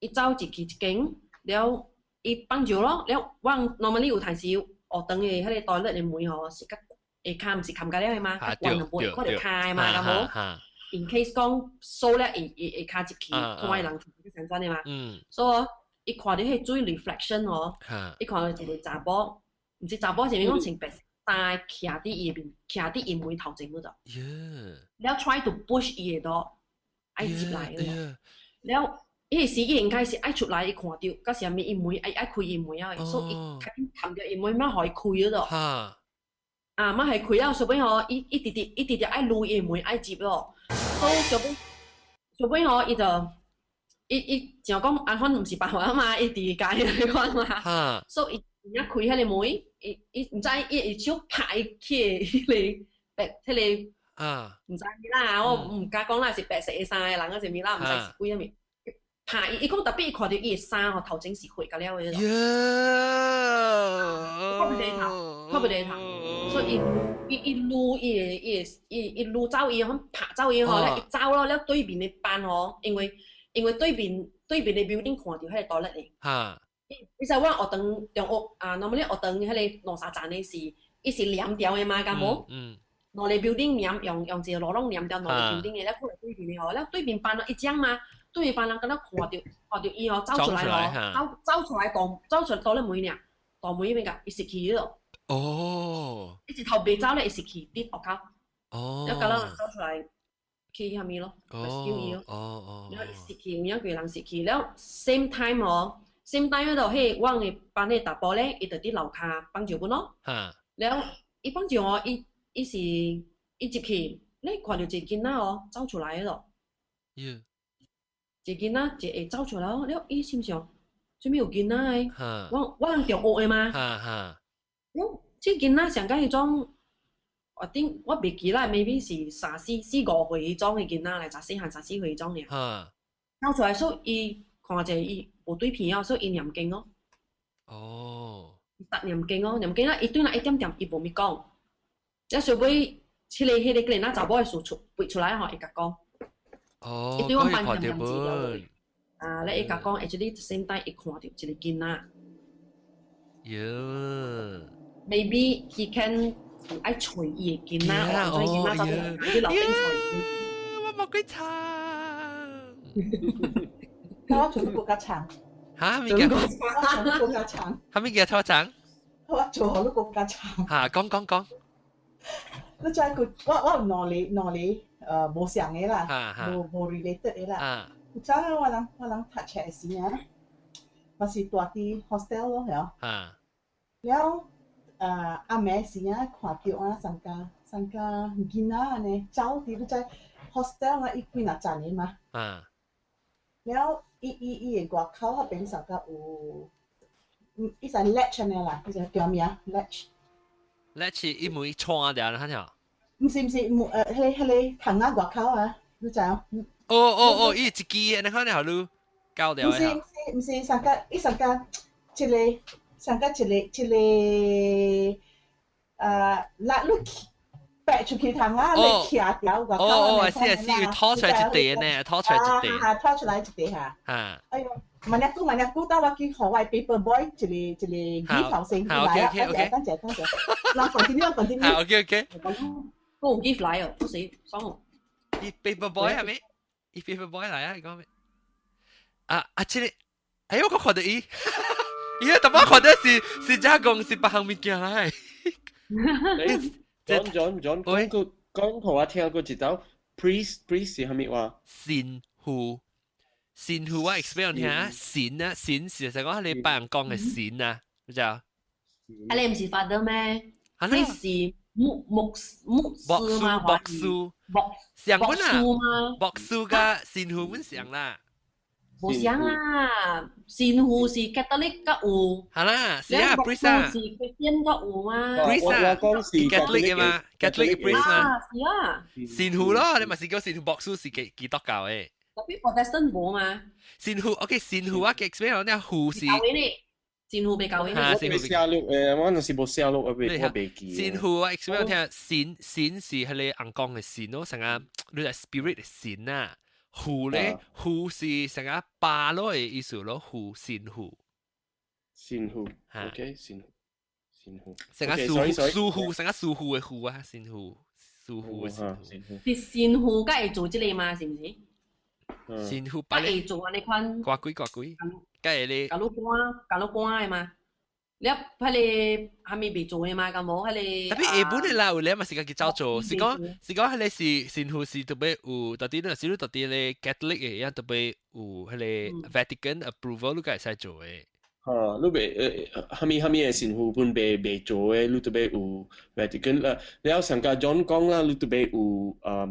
S4: 伊走入去一間，了伊放尿咯，了我 normally 有陣時學堂的彼个 toilet 的門吼是較下跤毋是冚甲了的嘛，較懸就無會看著跤的嘛，敢無？In case 講鎖了會跤入去，看的人是安怎的嘛？所以伊看著彼水 reflection 吼，伊看著一个查某，毋是查某，是物講穿白色衫徛佇伊面，徛佇伊門頭前嗰度。了 try to push 伊的度，愛入來咯。了，彼時伊應該是愛出來，伊看著，佮啥物伊門愛愛開伊門啊，所以伊較緊冚著伊門，嘛予伊開嗰度。啊，嘛係開了，所以吼，伊伊直直伊直直愛擼伊門愛入咯。所以小尾吼，伊就伊伊像講安款毋是辦法啊嘛，伊佇家迄款嘛。所以伊伊開彼个門，伊伊毋知伊伊手拍伊去彼个白彼个
S1: 啊，
S4: 毋知啦，我毋敢講啦，是白色的衫的人啊，啥物啦，毋知是鬼啥物。拍伊，伊講特別伊看著伊的衫吼頭前是血甲了的。看不得頭，看不得頭，所以伊伊伊擼伊的伊的伊伊擼走伊，吼拍走伊吼，了伊走咯，了對面的班吼，因為對面的 building 看著彼個 toilet 的。其實我學堂中學啊，那麼咧學堂彼個兩三層的是，伊是連掉的嘛，敢無？
S1: 嗯。
S4: 兩個 building 連用一個路攏連掉兩个 building 的，了過來對面的吼，了對面班伊講嘛，對面班人敢若看著伊吼走出來吼，走出來當走出來到咧門爾，大門彼邊共伊入去咯。
S1: 哦。
S4: 伊一頭袂走咧，伊入去佇學校。
S1: 哦。
S4: 了敢若走出來去啥物咯？rescue 伊咯。
S1: 哦。
S4: 了伊入去，有影幾個人入去，了 same time 吼，same time 彼度彼阮的班的查埔咧，伊就佇樓跤放尿本咯。了伊放尿哦，伊是伊入去，你看著一个囡仔哦，走出來咯。一个囡仔一會走出來哦，了伊心想，做物有囡仔的？我人中學的嘛。了這囡仔上甲彼種，我頂我袂記啦，maybe 是三四四五歲彼種的囡仔來，十四漢十四歲彼種爾。走出來，所以伊看者伊無對片啊，所以伊念經咯。
S1: 哦。
S4: 讀念經哦，念經啦，伊對那一點點伊無咪講，一小尾，彼個那查某的事出背出來吼，伊共講。
S1: 哦，
S4: 伊對阮班念念資料。啊，咧伊共講，actually the same time 伊看著一個囡仔。
S1: 喲。
S4: Maybe he can 愛揣伊的囡仔，或者囡仔走去樓頂揣伊。
S1: 我冇鬼慘。
S5: 我做都更加慘。
S1: 嚇？咩叫？
S5: 我做都更加慘。
S1: 係咩叫拖慘？
S5: 我做好都更加慘。
S1: 嚇，講講講。
S5: 你知佢，我有兩個無相的啦，無 related 的啦。有早我人讀冊時啊，嘛是住佇 hostel 咯，嚇。了暗暝時啊，看著啊，三家囡仔按呢走佇你知 hostel 啊，伊幾若層的嘛。了，伊的外口彼邊上較有，伊是 latch 按呢啦，伊是叫咩啊？latch。
S1: latch 伊門窗掉啦，嚇。
S5: 毋是毋是，彼個窗仔外口啊，你知影？
S1: 哦哦哦，伊一支，你看你好你搞掉。
S5: 毋是毋是毋是，上個伊上個一個上個一個一個拉你白出去窗仔，你徛條外口。
S1: 哦哦，是啊是，拖出來一塊呢，拖出來一塊。
S5: 啊，拖出來一塊嚇。
S1: 啊。
S5: 哎喲，問一句問一句，等我去予我 paper boy 一個一個語頭先來啊！
S1: OK OK。
S5: 等陣等陣，咱 continue continue。
S1: OK OK。
S4: 我有 gift 來哦，不是，爽哦。
S1: 伊 paper boy 係咪？伊 paper boy 來啊！你講咩？啊啊！這個，哎，我看到伊，伊個淡薄看到是這講是別項物件來。
S2: John John John，講過講予我聽過一道 priest 是啥物話？
S1: 神父，神父我 explain 聽神啊，神是就講你拜人講嘅神啊，你知啊？
S4: 啊，你毋是 father 咩？priest 是牧師嘛？
S1: 牧師，
S4: 牧
S1: 上本啊，
S4: 牧
S1: 師佮神父本上啦。
S4: 無相啦，神父是 Catholic 較有。
S1: 係啦，是啊，priest 啊。
S4: 是 Christian 較有嘛
S1: ？priest 啊，
S2: 我講是
S1: Catholic 嘛，Catholic priest 嘛。
S4: 是啊。
S1: 神父咯，你咪是叫神父牧師是基督教嘅。
S4: Tapi Protestant 無嘛？
S1: 神父，OK，神父我 explain 我呢，父是。
S4: 教會呢？神父袂教會呢？
S2: 我未寫錄誒，我若是無寫錄，我袂記。
S1: 神父我 explain 聽，神是彼個尪公嘅神咯，成個你係 spirit 嘅神啊。父咧，父是成個巴咯嘅意思咯，父神父。
S2: 神父，OK，神父，神父。
S1: 成個師父，師父，成個師父嘅父啊，神父，師父嘅神
S2: 父。
S4: 是神父才會做這個嘛？是毋是？
S1: 神父
S4: 才會做按呢款。
S1: 掛鬼掛鬼，該會咧。
S4: 假如官的嘛？你彼個還未未做的嘛？敢無彼個？
S1: Tapi 下本的啦，有咧嘛是家己走做，是講彼個是神父是特別有，到底那是到底咧 Catholic 的，也特別有彼個 Vatican approval，你才會使做的。
S2: 嚇，你袂啥物的神父本袂做的，你特別有 Vatican 啦。了上個 John 講啦，你特別有啥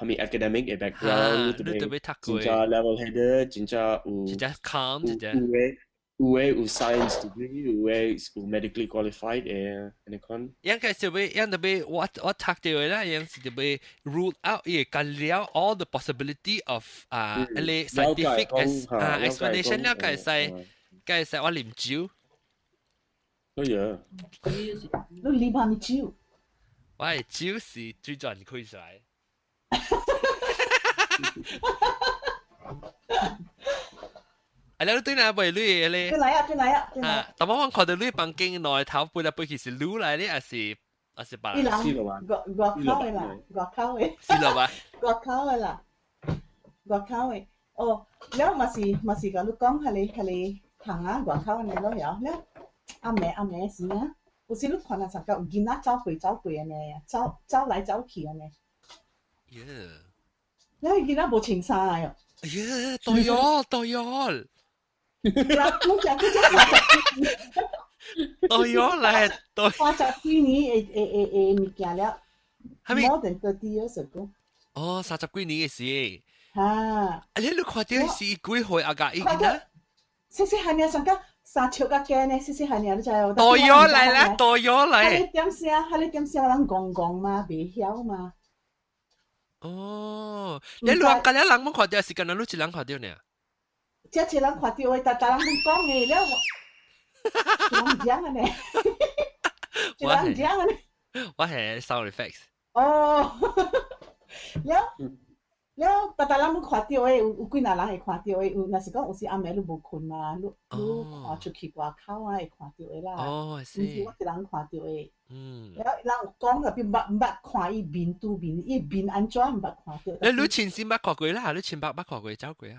S2: 物 academic 的 background，
S1: 你特別讀過。
S2: 真正 level headed，真正有。
S1: 真正 calm，真正。
S2: 有的有的有 science degree，有的有 medically qualified 的，按呢款。
S1: 應該是欲，應特別我讀著的啦，應是特別 rule out 伊會了 all the possibility of 啊，彼個 scientific 啊 explanation 了，該會使我啉酒。
S2: 哎呀！
S5: 你啉啥物酒？
S1: 我的酒是水鑽開出來。啊！你對哪位女咧？
S5: 對來啊，對來啊，對來。
S1: 啊！但我看到你房間內頭飛來飛去是女來咧，還是別
S5: 人？外口的啦，外口的。
S1: 是咯吧？
S5: 外口的啦，外口的。哦，了嘛是共你講，彼個窗仔外口按呢咯，曉了。暗暝時啊，有時你看啊，上個有囡仔走過走過按呢，走來走去按呢。
S1: 耶！
S5: 了囡仔無穿衫哦。
S1: 哎呀，對喲，對喲。
S5: 我講這
S1: 對喲，來對。
S5: 30幾年的物件了，
S1: 係咪
S5: more than 30 years ago。
S1: 哦，30幾年嘅事。
S5: 嚇！
S1: 啊，你看著是幾歲啊？個伊囡仔？
S5: 細細漢爾上個3尺較低呢，細細漢爾你知無？
S1: 對喲來啦，對喲來。
S5: 彼個點聲，彼個點聲人戇戇嘛，袂曉嘛。
S1: 哦，你兩個人攏看著，是敢若你一人看著呢？
S5: 這一人看著的，逐逐人攏講的了。一人講按呢，一人講按呢。
S1: 我係 sound effects。
S5: 哦，了了，逐逐人攏看著的，有幾若人會看著的，有若是講有時暗暝你無睏啊，你看出去外口啊，會看著的啦。
S1: 哦，
S5: 毋是我一人看著的。了人有講特別毋捌看伊面對面，伊面按怎毋捌看著。
S1: 你親身捌看過啦，你親捌捌看過走過啊？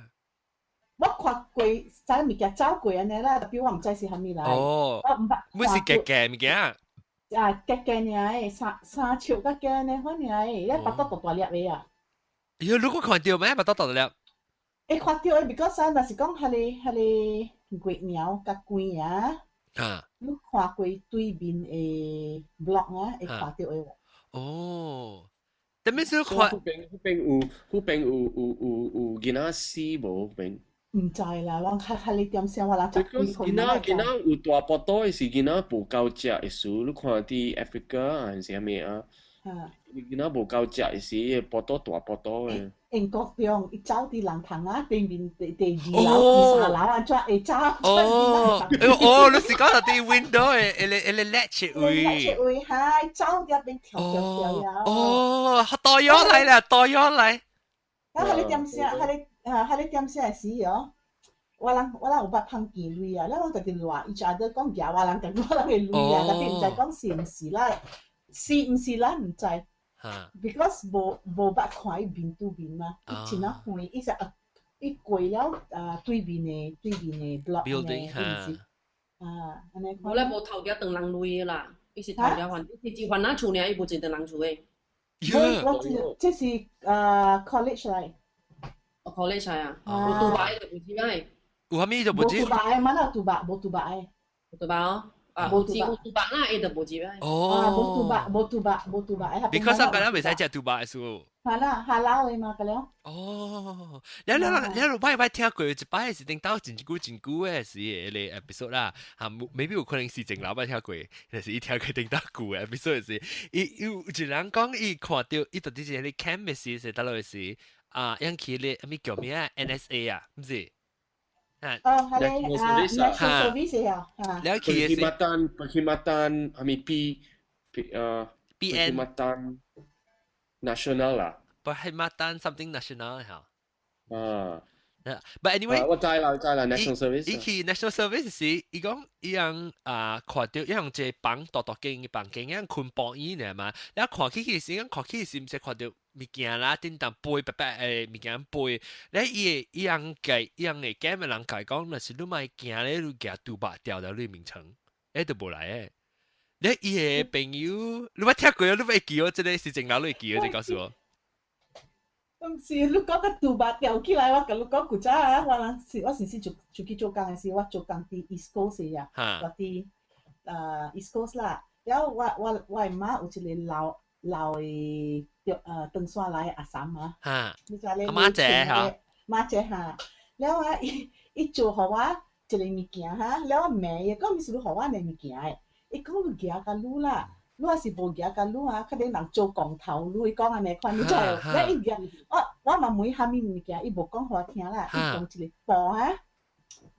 S5: 我看過啥物件走過按呢啦，特別我毋知是啥物來。
S1: 哦，
S5: 我毋捌。
S1: 每是夾夾物件。
S5: 啊，夾夾爾的，三三尺較夾呢款爾的，伊腹肚大大粒的啊。
S1: 喲，如果看著咩？腹肚大大粒。
S5: 會看著的，because 啊，若是講彼個月娘佮光啊，你看過對面的 block 啊，會看著的。
S1: 哦，但咩時看？
S2: 彼邊有彼邊有有有有囡仔死無？彼邊？
S5: 毋知啦，我較較你點聲，我人十幾歲。
S2: 囡仔有大腹肚的是囡仔無夠食的時，你看佇 Africa 還是啥物啊？囡仔無夠食的時，腹肚大腹肚的。
S5: 英國中，伊走佇人窗仔頂面第二樓、第三樓按怎會走？
S1: 哦，哦，你是講佇 window 的，一個 latch 位。
S5: latch 位，哈，走佇邊跳跳跳呀。
S1: 哦，大咗來啦，大咗來。
S5: 啊，彼個點聲，彼個啊，彼個點聲的時哦，我人有捌芳見鐳啊，咱攏家己賴，伊就阿講舉我人家我人的鐳啊，特別毋知講是毋是啦，是毋是咱毋知。Because 無捌看伊面對面嘛，伊真啊遠，伊是啊，伊過了啊對面的 block
S1: building
S5: 呢，啊，按呢。
S4: 無咧無頭家當人類啦，伊是頭家還，伊是番仔厝爾，伊無一當人厝的。
S5: 我這是啊 college 來。
S4: 哦，college 來啊，有杜拜就無知愛。
S1: 有啥物就無知？
S5: 無杜拜，嘛有杜拜，無杜拜。
S4: 無杜拜哦。啊，無有杜拜啦，伊就無知愛。
S1: 哦。
S5: 啊，無杜拜，無杜拜，無杜拜。
S1: Because 我剛剛袂使食杜拜數。
S5: 係啦，下樓的嘛，個了。
S1: 哦，你你捌捌聽過一擺是頂到真久真久的時彼个 episode 啦，嚇，maybe 有可能是前老捌聽過，但是伊聽過頂到舊的 episode 時，伊有一人講伊看著伊到底是彼 camp 的時，是佗落的時，啊，樣去咧，啥物叫咩啊？NSA 啊，毋是？
S5: 啊，哦，係咧，啊，National Service 啊，
S1: 啊，了去的是
S2: Perkhidmatan 係咪 P P 啊
S1: PN
S2: Perkhidmatan Nasional 啦。
S1: Perkhidmatan something national 嚇。
S2: 啊。
S1: But anyway，
S2: 我知啦，我知啦，National Service。
S1: 伊去 National Service 時，伊講伊樣啊看著伊樣一個房大大間嘅房間，伊樣睏半椅爾嘛。你看起去時，伊看起是毋是看著物件啦，頂當背白白的物件背。你伊會伊樣計伊樣會驚的人共伊講，若是你莫驚咧，你舉豬肉掉掉你眠床，彼就無來的。你伊个朋友，你捌聽過啊？你會記哦？這个是前老你會記哦？這告訴我。
S5: 毋是，你講個豬肉吊起來，我共你講古早啊，我人是我是是出去做工的時，我做工佇 East Coast 啊，我佇East Coast 啦。了後我的媽有一個老老的唐山來的阿嬸啊，你知咧？
S1: 阿媽姐嚇，
S5: 媽姐哈。了啊，伊做予我一个物件哈，了我問伊講，毋是你予我的物件的，伊講你舉共你啦。你若是無舉共你啊，較恁人做光頭，你會講按呢款，你知無？了伊舉，我嘛問啥物物件，伊無講予我聽啦，伊講一个布啊，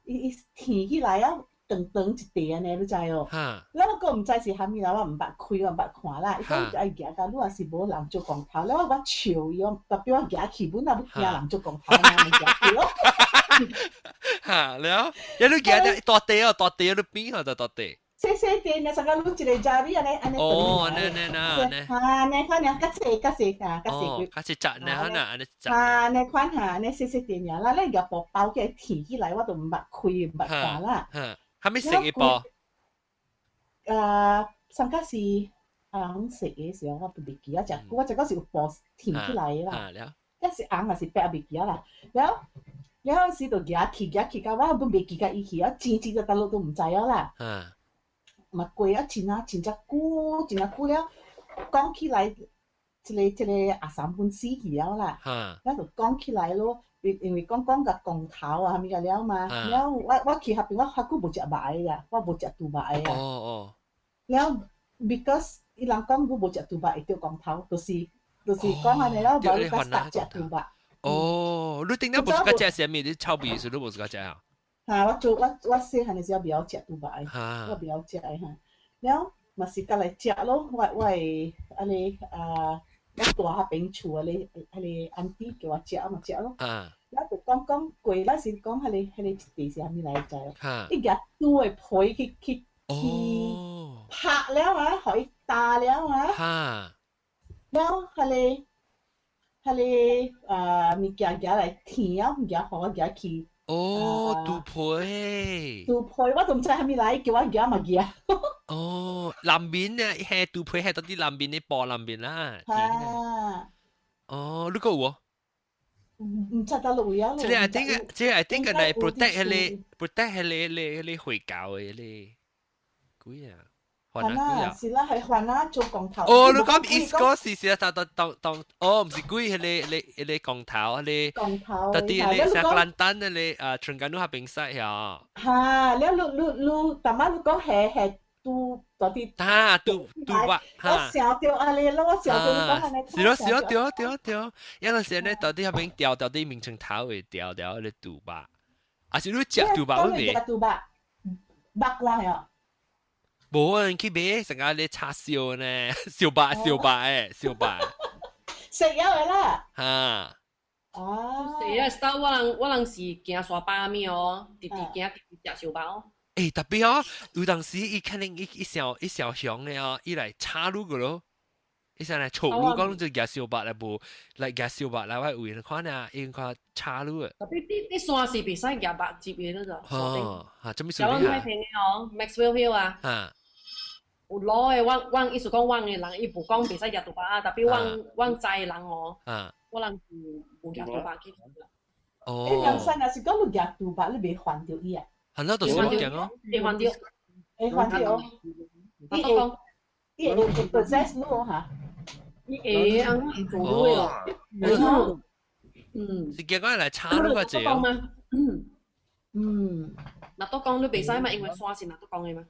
S5: 伊提起來啊，長長一塊按呢，你知無？了我閣毋知是啥物啦，我毋捌開，我毋捌看啦。伊講愛舉共你，若是無人做光頭，了我笑伊，我特別我舉起，本來欲驚人做光頭，嘛舉起咯。
S1: 哈，了，你舉得大塊哦，大塊你邊號就大塊。
S5: 細細塊，若啥個攏一个查理按呢按呢。
S1: 哦，按呢按呢。
S5: 哈，按呢款爾較細較細哈，較細
S1: 較細隻呢，哈按呢隻。
S5: 哈，按呢款哈，按呢細細塊爾，咱咧舉布包起來提起來，我都毋捌開，毋捌看啦。
S1: 哈，啥物色的布？
S5: 啊，上個是紅色的時候，我都袂記啊，食久我食講是有布提起來的啦。一是紅還是白袂記啊啦。了了時就舉起舉起到我都袂記甲伊去啊，錢錢就佗落都毋知影啦。嘛過啊真啊真正久，真正久了，講起來，這個阿嬸本死去了啦，了就講起來咯，因為講講共光頭啊，啥物個了嘛，了我去彼邊我較久無食肉的啊，我無食豬肉的啊。了，because 伊人講我無食豬肉會著光頭，就是講按呢了，無你較食豬肉。
S1: 哦，你頂頂無自家食啥物？你臭味時你無自家食啊？
S5: 嚇，我做我我細漢的時候袂曉食豬肉的，我袂曉食的哈。了嘛是佮來食咯，我我會按呢啊，我大彼邊厝的彼個 auntie 叫我食嘛食咯。了就講講過，咱是講彼個一地是啥物來知哦？伊舉豬的皮去去去拍了啊，予伊焦了啊。了，彼個啊物件舉來甜啊，物件予我舉去。
S1: 哦，豬皮。
S5: 豬皮我都毋知啥物來，叫我舉嘛舉。
S1: 哦，南面呢，係豬皮係到啲南面的布南面啦。
S5: 啊。
S1: 哦，你閣有無？
S5: 毋知佗落位啊。
S1: 這個 I think，這個 I think 係 protect 彼個 protect 彼個回教的彼個鬼啊！
S5: 番仔是啦，係番仔做光頭。
S1: 哦，你講 East Coast 是當當當當，哦，毋是鬼，彼個光頭，彼個。
S5: 光頭。
S1: 特啲彼個像蘭丹彼個啊，登嘉樓彼邊使呀。
S5: 哈，了你你你，逐擺你講係係拄到底。
S1: 哈，拄拄吧。
S5: 我想著按呢咯，我想著你講按呢。
S1: 是咯是咯，對對對，有陣時呢，到底彼邊掉到底眠床頭會掉掉彼個豬肉，還是你食豬肉未？
S5: 食豬肉，肉乾呀。
S1: 無人去買，成個咧叉燒呢，燒肉燒肉誒，燒肉。
S5: 食了的啦。
S1: 哈。
S5: 哦。
S4: 是啊，start 我人是行山巴物哦，直直行直直食燒肉哦。
S1: 欸，特別哦，有當時伊可能伊伊小伊小熊的哦，伊來插入個咯，伊上來錯入講就夾燒肉來無，來夾燒肉來我有人看啊，伊看插入的。
S4: 特別啲啲山是袂使夾肉接的嗰個。
S1: 哦，哈，這麼
S4: 小阮太平的哦，Maxwell Hill 啊。有攞的，我我意思講，阮的人伊無講袂使夾豬肉啊，特別阮阮知的人哦，我人是無夾豬肉去。
S1: 哦。
S5: 欸，人生若是講你夾豬肉，你袂還著伊啊？
S1: 係咯，就是我講咯。
S4: 會還著。
S5: 會還著。伊會伊會 possess 你哈？
S4: 伊會啊，會做你哦。嗯。
S1: 是結果來查你個字哦。
S4: 若都講你袂使嘛，因為山是若都講的嘛。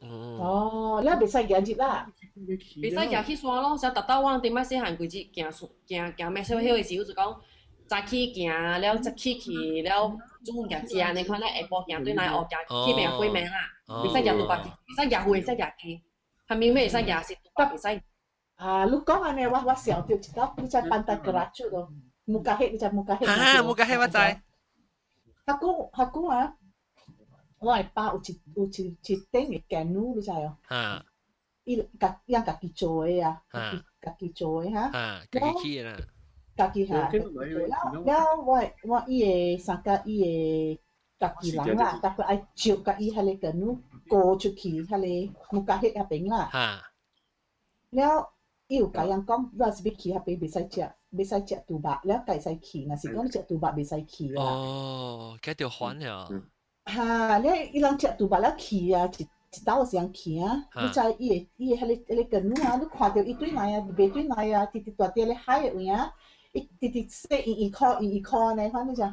S5: 哦，你袂使行入啦。
S4: 袂使行去山咯，像逐晝我頂擺細漢規日行行行 Maxwell Hill 的時候就講早起行了，早起去了煮物件食，你看咧下晡行轉來學行去邊過暝啦，袂使行豬肉，袂使行魚，會使行雞，啥物咩會使行是豬肉袂使。
S5: 啊，你講按呢，我我想著一道，你知 Pantai Kerachut 咯，Mukahit 你知 Mukahit。
S1: 啊，Mukahit 我知。
S5: 彼久彼久啊，我的爸有一有一一頂的 canoe，你知哦？
S1: 啊。
S5: 伊家人家己做的啊，家己家己做的哈。
S1: 啊，家己起的啦。
S5: 家己哈。了了，我我伊的三甲伊的家己人啦，逐個愛招共伊彼個 canoe 過出去，彼個 Mukahit 彼邊啦。了，伊有共人講，若是欲去彼邊袂使食，袂使食豬肉，了會使去，若是講食豬肉袂使去啦。
S1: 哦，計著還了。
S5: 哈，了伊人食豬肉了去啊，一一道時間去啊，你知伊的伊的彼個彼個 canoe 啊，你看著伊對來啊，袂對來啊，直直蹛佇咧海的位啊，伊直直說伊伊箍伊伊箍按呢，反正就。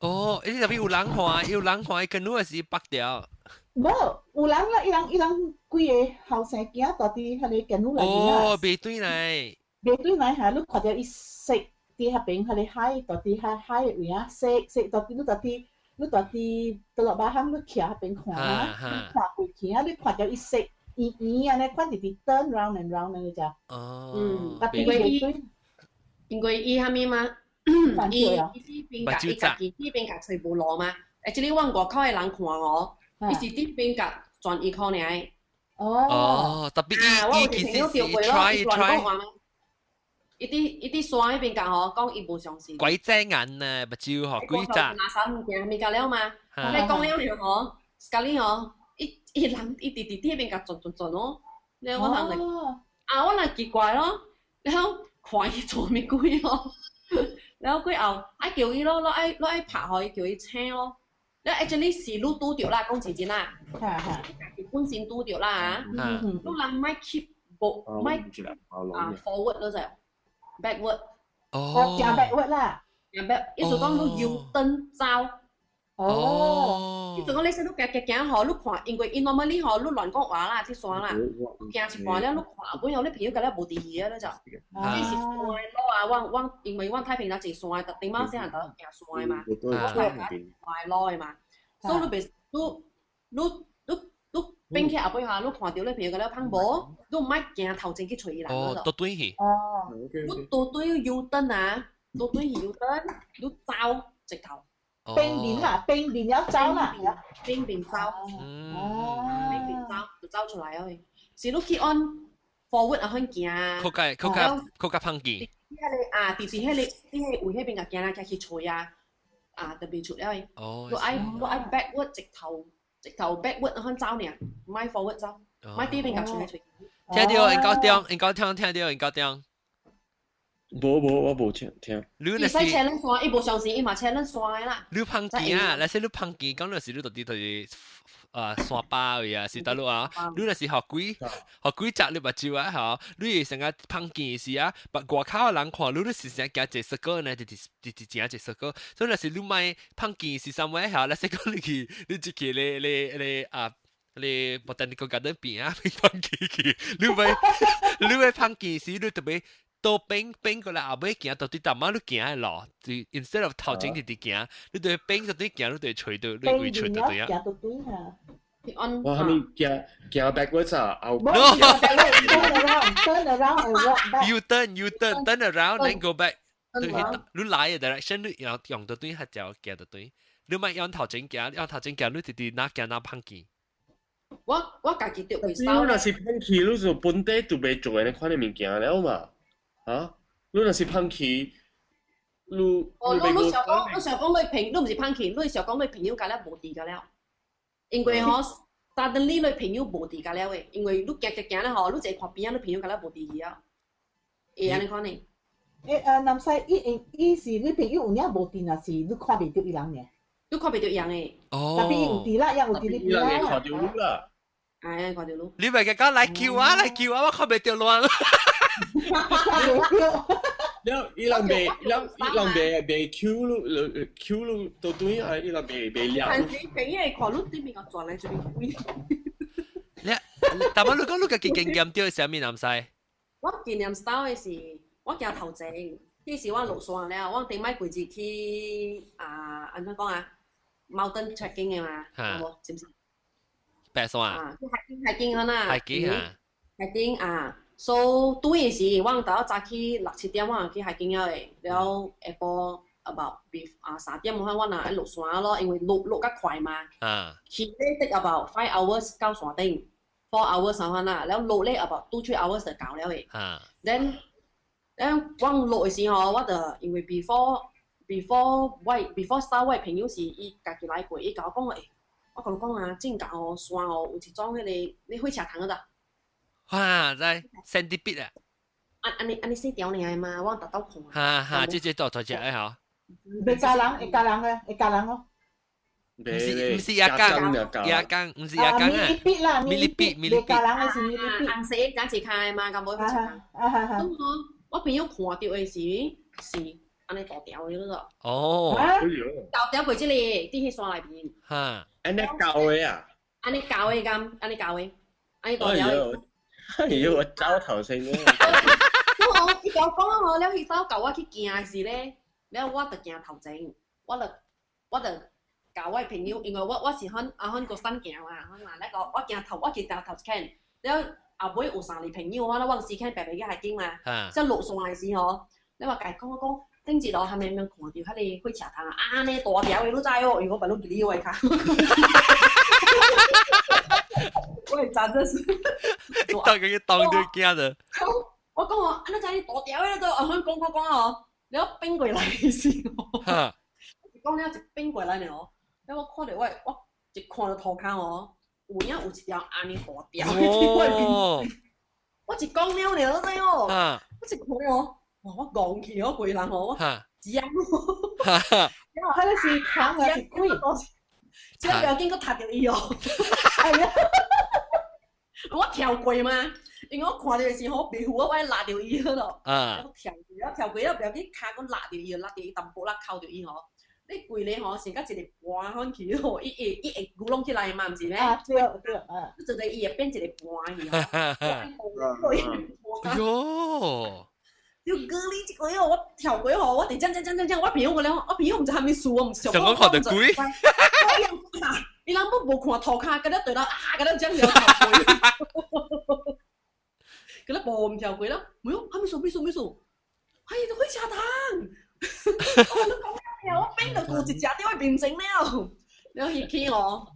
S1: 哦，伊特別有人看，有人看，伊 canoe 是縛掉。
S5: 無，有人啦，伊人伊人幾個後生囝蹛佇彼個 canoe 內面啊。
S1: 哦，袂對來。
S5: 袂對來哈，你看著伊踅佇彼邊彼個海，蹛佇遐海的位啊，踅踅蹛佇你蹛佇你蹛佇倒落馬行，你徛彼邊看啊，你看過去啊，你看著伊踅圓圓按呢，款直直 turn round and round 按呢隻。
S1: 哦。
S4: 因為伊，因為伊啥物嘛？伊伊佇邊共伊家己佇邊共揣無路嘛？欸，這個阮外口的人看哦，伊是佇邊共轉一箍爾。
S5: 哦。
S1: 哦，特別伊伊其實是 try try。
S4: 伊佇山彼邊共吼，講伊無相信。
S1: 鬼遮眼啊，目睭吼，鬼遮。
S4: 拿啥物件物件了嘛？你講了了吼，咖喱吼，伊伊人伊直直佇彼邊共轉轉轉哦。了我人就啊，我人奇怪咯，然後看伊做物鬼咯，然後過後愛叫伊咯，愛愛愛拍予伊叫伊醒咯。了 actually 是你拄著啦，講真真啦，本身拄著啦啊，你人莫 keep 無莫啊 forward 咯就 backward。
S1: 哦，
S5: 行 backward 啦，
S4: 行 back，意思講你 U turn 走。
S1: 哦。
S4: 意思講你說你行行行吼，你看，因為伊 normally 吼，你亂講話啦，這山啦，行一半了，你看本後你朋友共你無佇去啊，你就，這是山的路啊，我我因為我太平有一山，特頂擺細漢就行山的嘛，我係行山的路的嘛。所以你別你你你你變起後尾下，你看到你朋友個了芳無，你毋愛行頭前去揣伊人。
S1: 哦，倒轉去。
S5: 哦。
S4: 你倒對 U turn 啊，倒對 U turn，你走直頭。
S5: 變面啦，變面要走啦，
S4: 變面走，變面走就走出來哦。是你去按 forward 啊，去行。
S1: 較較較較較芳去。
S4: 迄個啊，直直彼個彼個位彼邊個行來行去揣啊，啊，特別出了去。
S1: 哦。
S4: 你愛 backward 直頭直頭 backward 去走爾，毋愛 forward 走，毋愛對面共揣揣。
S1: 聽到應該聽，應該聽聽到應該聽。
S2: 無無，我無聽聽。
S1: 你
S4: 伊使車輪山，伊無相信，伊嘛車輪山的啦。
S1: 你芳去啊？若是你芳去，講你是你到底就是啊山巴位啊，是佗落啊？你若是予鬼予鬼閘你目睭啊？吼，你會成個芳去時啊，別外口的人看你，你是成行一個 circle 呢，直直直直行一個 circle。所以若是你莫芳去是啥物吼？若是講你去，你這個咧咧咧啊。你 botanical garden 邊啊，芳去去，你欲芳去時，你特別倒變變過來後尾行到對淡仔你行的路，就 instead of 頭前直直行，你對變到對行，你對揣到，你會揣到對啊。
S5: 行到對哈。
S2: 我係咪行行 backwards 啊？
S5: No, turn around, turn around and walk back.
S1: You turn, you turn, turn around, then go back. 對，你來的 direction 你用用到對，較就行到對。你莫用頭前行，用頭前行，你直直哪行哪芳去。
S4: 我家己著會
S2: 你若是芳去，你就本地就袂做的款的物件了嘛？啊？你若是芳去，你
S4: 哦，你想講，你想講你朋，你毋是芳去，你想講你朋友共了無佇個了，因為吼，suddenly 你朋友無佇個了的，因為你行行行咧吼，你一看邊仔，你朋友共了無佇去啊，會按呢款呢？
S5: 南西伊伊是你朋友有影無佇，若是你看袂著伊人爾？
S4: 你看袂著伊人的。
S1: 哦。
S5: Tapi 伊有佇啦，也有佇你邊
S2: 伊人會看著你啦。
S4: 哎，看著你。
S1: 你咪講來叫我，來叫我，我看袂著亂。
S5: 看袂著。
S2: 了，伊人袂，伊人伊人袂袂 Q 你，Q 你到對啊，伊人袂袂掠。
S4: 但是朋友會看你對面個轉來這邊。
S1: 你，但係你講你家己經驗著啥物南西？
S4: 我經驗 style 的是，我行頭前，彼時我落山了，我頂擺規日去啊，按怎講啊？mountain trekking 的嘛，有無？是毋是？
S1: 白山
S4: 啊，去 hiking hiking 啊，
S1: hiking 啊
S4: ，hiking 啊，so 對的時，我頭早起六七點，我去 hiking 了的，了下晡 about 啊3點我我若愛落山咯，因為落落較快嘛。去咧 take about 5 hours 到山頂，4 hours 上番啦，了落咧 about 2-3 hours 就到了的。Then 我落的時候，我就因為 before 我 before start 我的朋友是伊家己來過，伊共我講欸，我共你講啊，正港哦山哦有一種彼個你火車頭嗰度。
S1: 哇，在 centipede 啊！
S4: 按按呢按呢細條爾的嘛，我逐兜看。
S1: 哈哈，這這大大隻的吼。
S5: 會咬人，會咬人的，會咬人哦。
S1: 毋是毋是蜈蚣，蜈蚣毋是蜈蚣啊。
S5: Millipede 啦
S1: ，millipede
S5: 袂咬人的是 millipede。
S4: 紅色敢一跤的嘛，敢無火車頭。咁我我朋友看著的時是按呢大條的咯。
S1: 哦。
S4: 大條過這個佇彼山內面。
S2: 按呢厚的啊？
S4: 按呢厚的敢，按呢厚的，按呢大條的。
S2: 哎呦，我走頭先咧。
S4: 我伊共我講哦，了彼走共我去行的時咧，了我就行頭前，我就共我的朋友，因為我是響啊響個山行嘛，響嘛那個我行頭，我行頭頭一間，了後尾有三個朋友，我我時間白白去 hiking 嘛，即落山的時候，你話共講我講，頂一路係咪咪看著彼個火車頭啊，按呢大條的，你知哦，因為我把你記我跤。我會真的是，
S1: 當佢當到驚的。
S4: 我講我，啊你知你大條的都，啊講講講哦，了變過來時哦，講了一變過來呢哦，了我看著我我一看著塗跤哦，有影有一條按呢大條的佇我面，我一講了呢，你知哦，我一看哦，哇我戇去哦，規人哦，我驚，
S5: 彼個是蟲還是鬼？
S4: 這不要緊，閣踢著伊哦。
S5: 哎呀，
S4: 我跳過嘛，因為我看著的時候，我袂赴我愛拉著伊咯。我跳過，我跳過了，不要緊，跤閣拉著伊，拉著伊淡薄仔，扣著伊吼。你規個吼，成甲一個盤款去吼，伊會伊會咕攏起來嘛，毋是咩？
S5: 啊對對啊。
S4: 你做者伊會變一個盤去吼。
S1: 喲！
S4: 就割你這個我跳過吼，我佇這樣這樣這樣這樣，我朋友個了，我朋友毋知啥物事，我毋
S1: 想講看著鬼，
S4: 伊人都無看塗跤，佮了對了啊，佮了這樣了跳過，佮了無跳過了，沒有，啥物事，咩事咩事，哎，火車頭，我你講咩啊？我變就過一隻佇我面前了，然後伊去哦，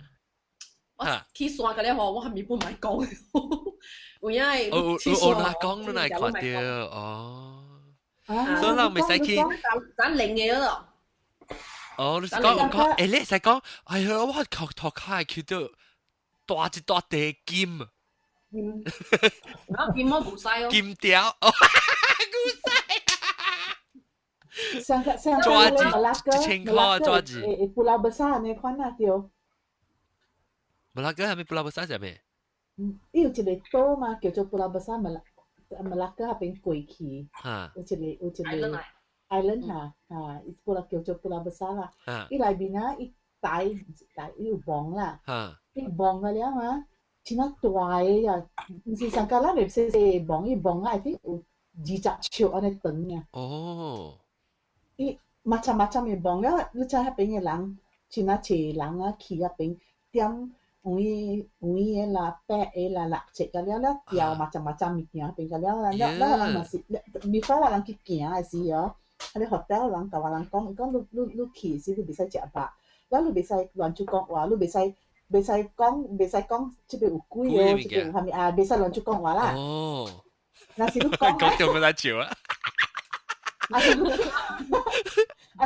S4: 我去山個了吼，我還沒本來講，有影
S1: 哦哦哦，講都來看著哦。所以人袂使去，
S4: 咱零嘅咯。
S1: 哦，你是講講，欸，你使講，哎呀，我靠，塗跤會見著大一大塊金，
S4: 金，然後金我唔使哦，
S1: 金條，古使。
S5: 上個上個
S1: 1000塊抓住。
S5: 誒，Pulau Besar 呢款啊對。
S1: 馬拉哥係咪 Pulau Besar 係咩？
S5: 嗯，伊有一個島嘛，叫做 Pulau Besar 馬拉馬拉哥那邊過去，有一個 island 哈哈，伊 pulau 叫做 Pulau Besar 啦。伊內面啊，伊大大伊有網啦，伊網個了啊，真啊大個呀，毋是上個咱會細細網，伊網啊，I think 有20尺按呢長啊。
S1: 哦。
S5: 伊 macam macam 的網了，你知彼邊的人真啊濟人啊去彼邊點黃黃的啦、白的啦、綠色個了了釣 macam macam 物件邊個了了了人嘛是，before 我人去行的時哦，彼個 hotel 人共我人講，伊講你你你去時你袂使食肉，了你袂使亂出講話，你袂使講這邊有鬼哦，這邊有啥物啊，袂使亂出講話啦。
S1: 哦。
S5: 若是你講，
S1: 講著欲來笑啊！
S5: 啊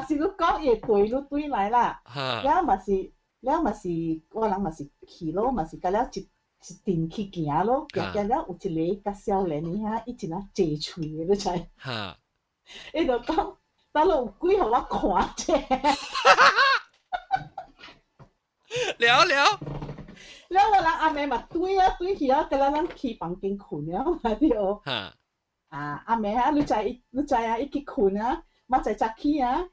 S5: 是你講，伊會對你對來啦。了嘛是，了嘛是，我人嘛是去咯，嘛是佮了一一陣去行咯，行行了有一個較少年的遐，伊真啊濟喙的，你知？伊就講，倒落有鬼予我看者。
S1: 了了。
S5: 了我人暗暝嘛對啊對去啊，佮咱咱去房間睏了嘛對。啊，暗暝啊，你知你知啊，伊去睏啊，明仔早起啊，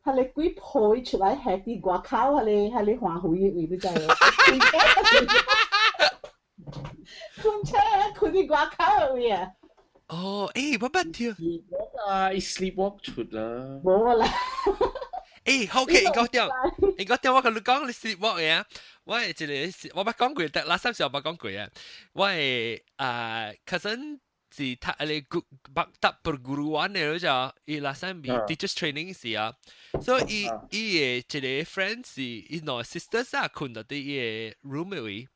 S5: 彼个鬼抱伊出來，下佇外口，彼个花園的位，你知無？睏車睏佇外口的位啊！
S1: 哦，欸，我捌聽。
S2: sleepwalk 啊，伊 sleepwalk 出啦。
S5: 無啦。
S1: 欸，好 OK，伊講掉，伊講掉，我共你講，你 sleepwalk 嘅啊，我係一個，我捌講過，但垃圾時候捌講過啊。我的啊，cousin 是讀彼個 maktab perguruan 的，你知伊 last time 比 teachers training 時啊，所以伊伊的一個 friend 是伊兩個 sisters 啊，睏佇伊的 room 的位，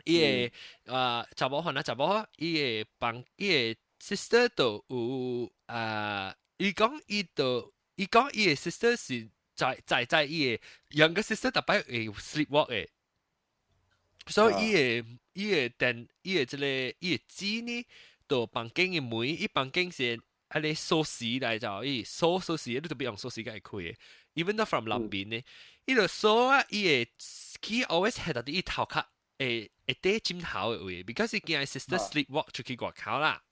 S1: 伊的啊查某番啊查某，伊的房伊的 sister 就有啊，伊講伊就伊講伊的 sister 是在在伊的 younger sister 逐擺會 sleepwalk 的，所以伊的伊的電伊的這個伊的姊呢，到房間的門，伊房間是彼个鎖匙來就伊鎖鎖匙，你都別用鎖匙共伊開的，even though from 南邊呢，伊就鎖啊，伊會 key always 係佇伊頭殼會會底枕頭的位，because 伊驚 sister sleepwalk 出去外口啦。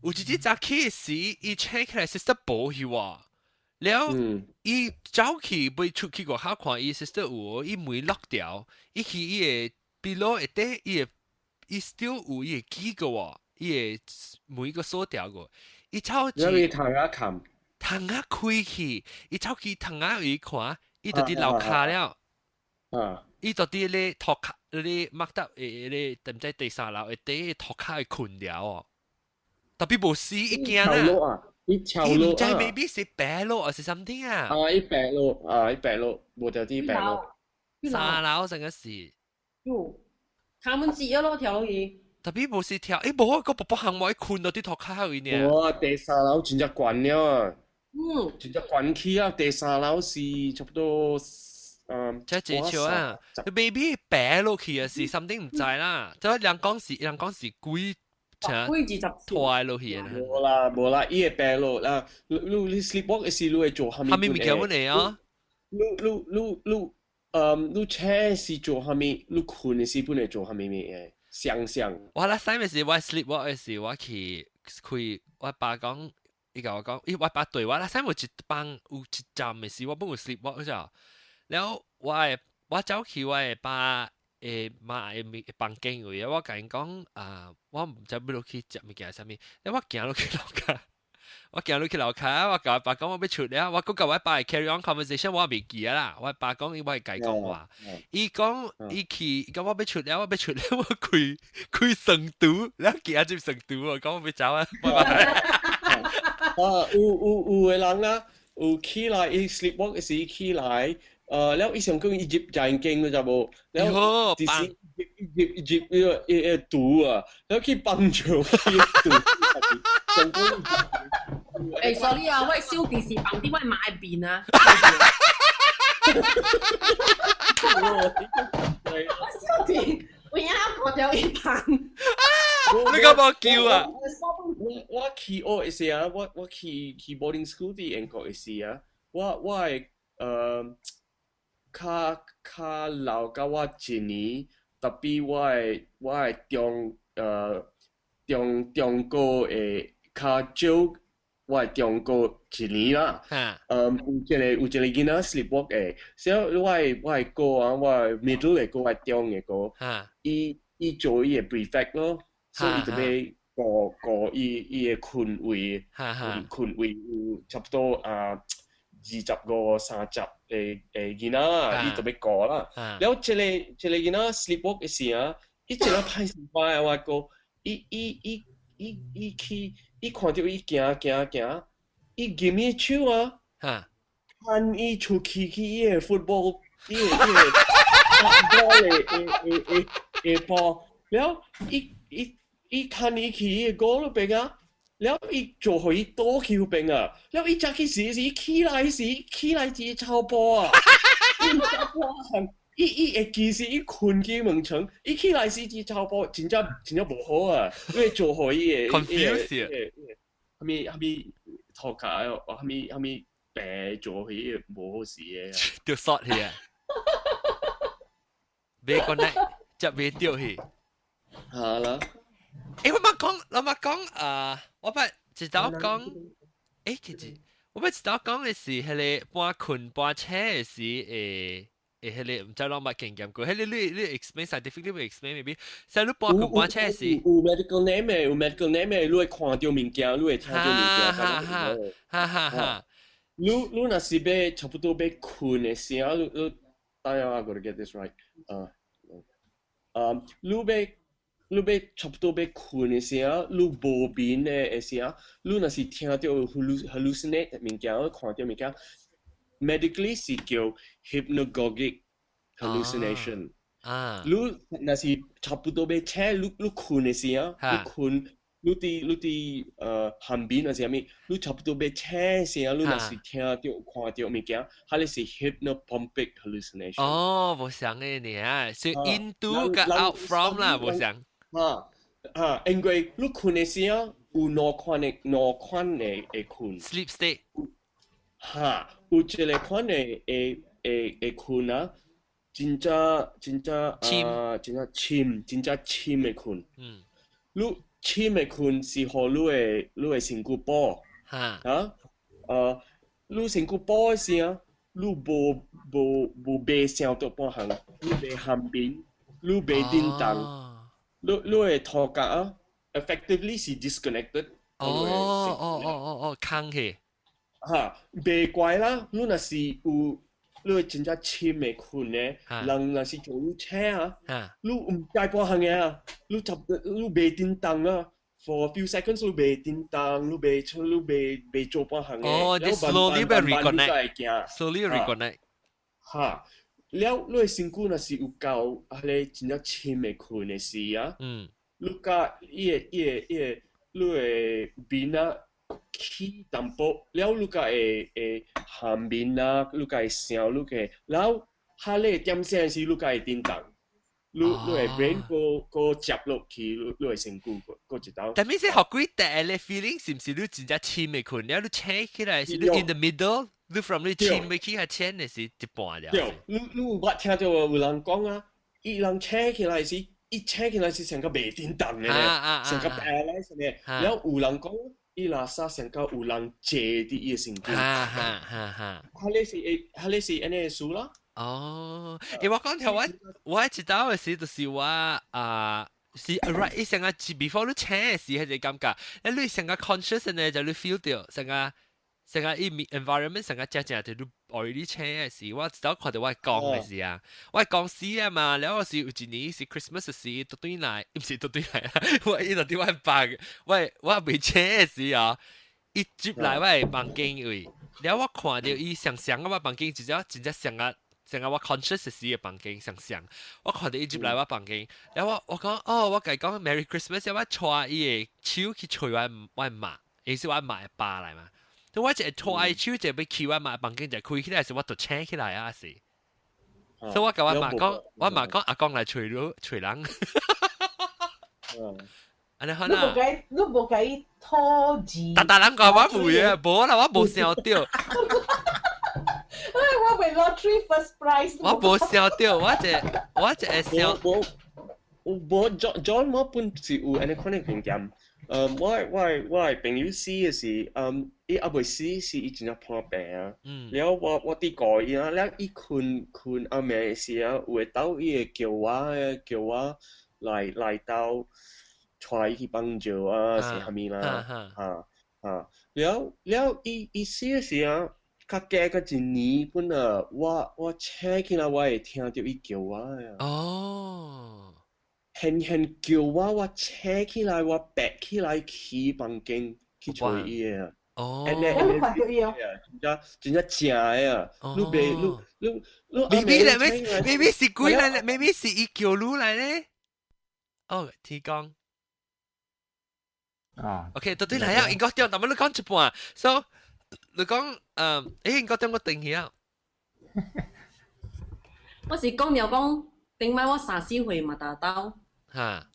S1: 有一日早起時，伊 check 起來 sister 無去喎，了伊走去欲出去外口看伊 sister 有無，伊門 lock 掉，伊去伊的 pillow 下底，伊的伊 still 有伊的記個喎，伊的門個鎖掉個，伊走去。
S2: 因為窗仔冚。
S1: 窗仔開去，伊走去窗仔位看，伊就佇樓跤了。伊就佇咧塗跤，咧 maktab 咧，毋知第三樓下底塗跤會睏了哦。tapi 無死，伊驚
S2: 啦。伊跳落
S1: 啊！伊毋知 maybe 是爬落還是 something 啊？
S2: 啊，伊爬落啊，伊爬落，無條啲爬落。
S1: 三樓成個是。
S4: 喲，他們自己咯跳落去。
S1: tapi 無是跳，欸無個婆婆行無，伊睏到佇塗跤位呢。
S2: 哇，第三樓真正懸了啊！真正懸起啊！第三樓是差不多，
S1: 這濟笑啊！maybe 爬落去啊，是 something 毋知啦。這人講是鬼。
S4: 鬼二十
S1: 拖落去啊！
S2: 無啦無啦，伊會爬落啦。你 sleepwalk 的時，你會做啥物？
S1: 啥物物件阮會啊？
S2: 你你你你，你車是做啥物？你睏的時本會做啥物物嘅？想象。
S1: 我 last time 是我 sleepwalk 的時，我去開我爸講，伊共我講，伊我爸對我 last time 有一幫有一站的時，我本有 sleepwalk 咋？了我的我走去我的爸誒媽的房間位，我共𪜶講啊，我毋知欲落去食物件啥物，我行落去樓跤，我行落去樓跤，我共我爸講我欲出了，我閣共我爸 carry on conversation，我袂記啊啦，我爸講伊我會共伊講話，伊講伊去，伊講我欲出了，我欲出了，我開開床櫥，了行入床櫥，我講我欲走啊，拜拜。
S2: 啊，有有的人啊，有起來，伊 sleepwalk 時起來，了伊想講伊入間間你知無？了就是入入入彼個櫥啊，了去幫助去櫥，想講。
S4: 誒，sorry 啊，我小弟是放佇我媽的面啊。我小弟有影看著伊放。
S1: 你敢無叫啊？
S2: 我去學的時啊，我去 boarding school 佇英國的時啊，我會較老甲我一年，特別我的中高的較少，我的中高一年啦。有一個囡仔 sleepwalk 的，所以我的哥啊，我的 middle 的哥，我的中的哥，伊做伊的 prefect 咯，所以伊就欲顧顧伊的睏位，睏位有差不多啊25、30的囡仔啦，伊就欲顧啦。了，這個囡仔 sleepwalk 的時啊，伊真正歹心歹啊，我哥，伊去，伊看著伊行行行，伊撳伊手啊，牽伊出去去伊的 football，伊的 ball 的波，了伊牽伊去伊的 goal 邊啊，了伊就予伊倒去彼邊啊，了伊才去時時起來時起來一個抄波啊，伊毋知半項，伊會記時伊睏去門床，伊起來時一抄波，真正真正無好啊，因為做予伊的
S1: confuse
S2: 啥物啥物頭殼，啥物啥物病做予伊無好勢的。
S1: 著 short 去啊，袂 connect，接袂著去。
S2: 好啦。
S1: 欸，我捌講，我捌講啊，我捌一道講，欸，其實我捌一道講的是彼個半睏半醒的時，會彼個毋知攏捌經驗過，彼個你 explain scientifically 會 explain maybe，所以你半睏半醒的時，
S2: 有 medical name 的，有 medical name 的，你會看著物件，你會聽著物件，
S1: 哈哈哈哈哈。
S2: 你若是欲差不多欲睏的時啊，你等下我 gotta get this right，啊，啊，你欲差不多欲睏的時啊，你無眠的時啊，你若是聽著 hallucinate 物件，看著物件，medically 是叫 hypnagogic hallucination。你若是差不多欲醒，你睏的時啊，你睏，你佇頇眠還是啥物，你差不多欲醒時啊，你若是聽著看著物件，彼個是 hypnopompic hallucination。
S1: 哦，無相的爾，是 into 佮 out from 啦，無相。
S2: 啊啊，因為你睏的時啊，有兩款的睏。
S1: Sleep state。
S2: 哈，有一個款的睏啊，真正真正啊，真正深，真正深的睏。你深的睏是予你的身軀補。啊，你身軀補的時啊，你無袂想著半項，你袂頇眠，你袂振動。你的頭殼啊，effectively 是 disconnected。
S1: 哦，空去。
S2: 哈，袂怪啦，你若是有你真正深的睏咧，人若是做你醒啊，你毋知半項的啊，你十你袂振動啊，for a few seconds 你袂振動，你袂你袂做半項的。
S1: 哦，你 slowly 欲 reconnect，slowly reconnect。
S2: 哈，了你的身軀若是有夠彼個真正深的睏的時啊，你佮伊的你的面啊起淡薄，了你佮會頇眠啊，你佮會想，你會了彼個點醒時，你佮會振動，你的 brain 閣接落去，你的身軀閣一道。
S1: 但係是予幾塊咧 feeling 是毋是你真正深的睏？了你醒起來是你 in the middle，你 from 你深欲去較淺的是一半了。
S2: 對，你有捌聽著有人講啊，伊人醒起來時，伊醒起來是成個袂振動的咧，成個 paralyze 的。了有人講，伊垃圾成個有人坐佇伊的身軀。
S1: 哈哈哈哈。
S2: 彼個是彼個是按呢意思啦。
S1: 哦，欸，我講條我一道的時就是我啊是 right，伊成個 before 你請的時係個感覺，你成個 conscious 呢就你 feel 到成個成個伊 environment 成個正正就你 already 請的時，我一道看到我講的時啊，我講死啊嘛，了後是有一年是 Christmas 時，倒轉來，毋是倒轉來，我伊就佇我房，我未請的時啊，伊入來我的房間位，了我看到伊上上我房間，直接真正上啊。成個我 conscious 時的房間上上，我看到伊入來我房間，然後我講哦，我共伊講 Merry Christmas，我帶伊的手去揣我媽，伊是我媽的爸來嘛。我一個拖伊手，一個欲去我媽房間，就開起來時，我就醒起來啊是。所以我共我媽講，我媽講阿公來揣你揣人。按呢好
S5: 你無共你無共伊拖字。
S1: 逐逐人講我袂啊，無啦，我無想到。
S5: 我為 lottery first prize。
S1: 我無想到，我一會想。
S2: 無無 John John 我本是有按呢款的經驗。我朋友死的時，伊猶未死時，伊真正破病啊。了我佇顧伊啊，了伊睏睏暗暝的時啊，有會兜伊會叫我來鬥帶伊去放尿啊，是啥物啦？哈哈。了了，伊死的時啊，較加較一年本啊，我醒起來，我會聽著伊叫我啊。
S1: 哦。
S2: 現現叫我，我醒起來，我爬起來去房間去揣伊的啊。
S1: 哦。
S2: 按呢
S5: 你看著伊哦。
S2: 真正真正正的啊！你袂你你你。
S1: maybe 咧，maybe 是鬼來咧，maybe 是伊叫你來咧。哦，天公。
S3: 啊。
S1: OK，到底來啊，應該對，但係你講一半，so 你講，應該點我定去啊？
S4: 我是講了講，頂擺我30歲嘛達到。
S1: 哈。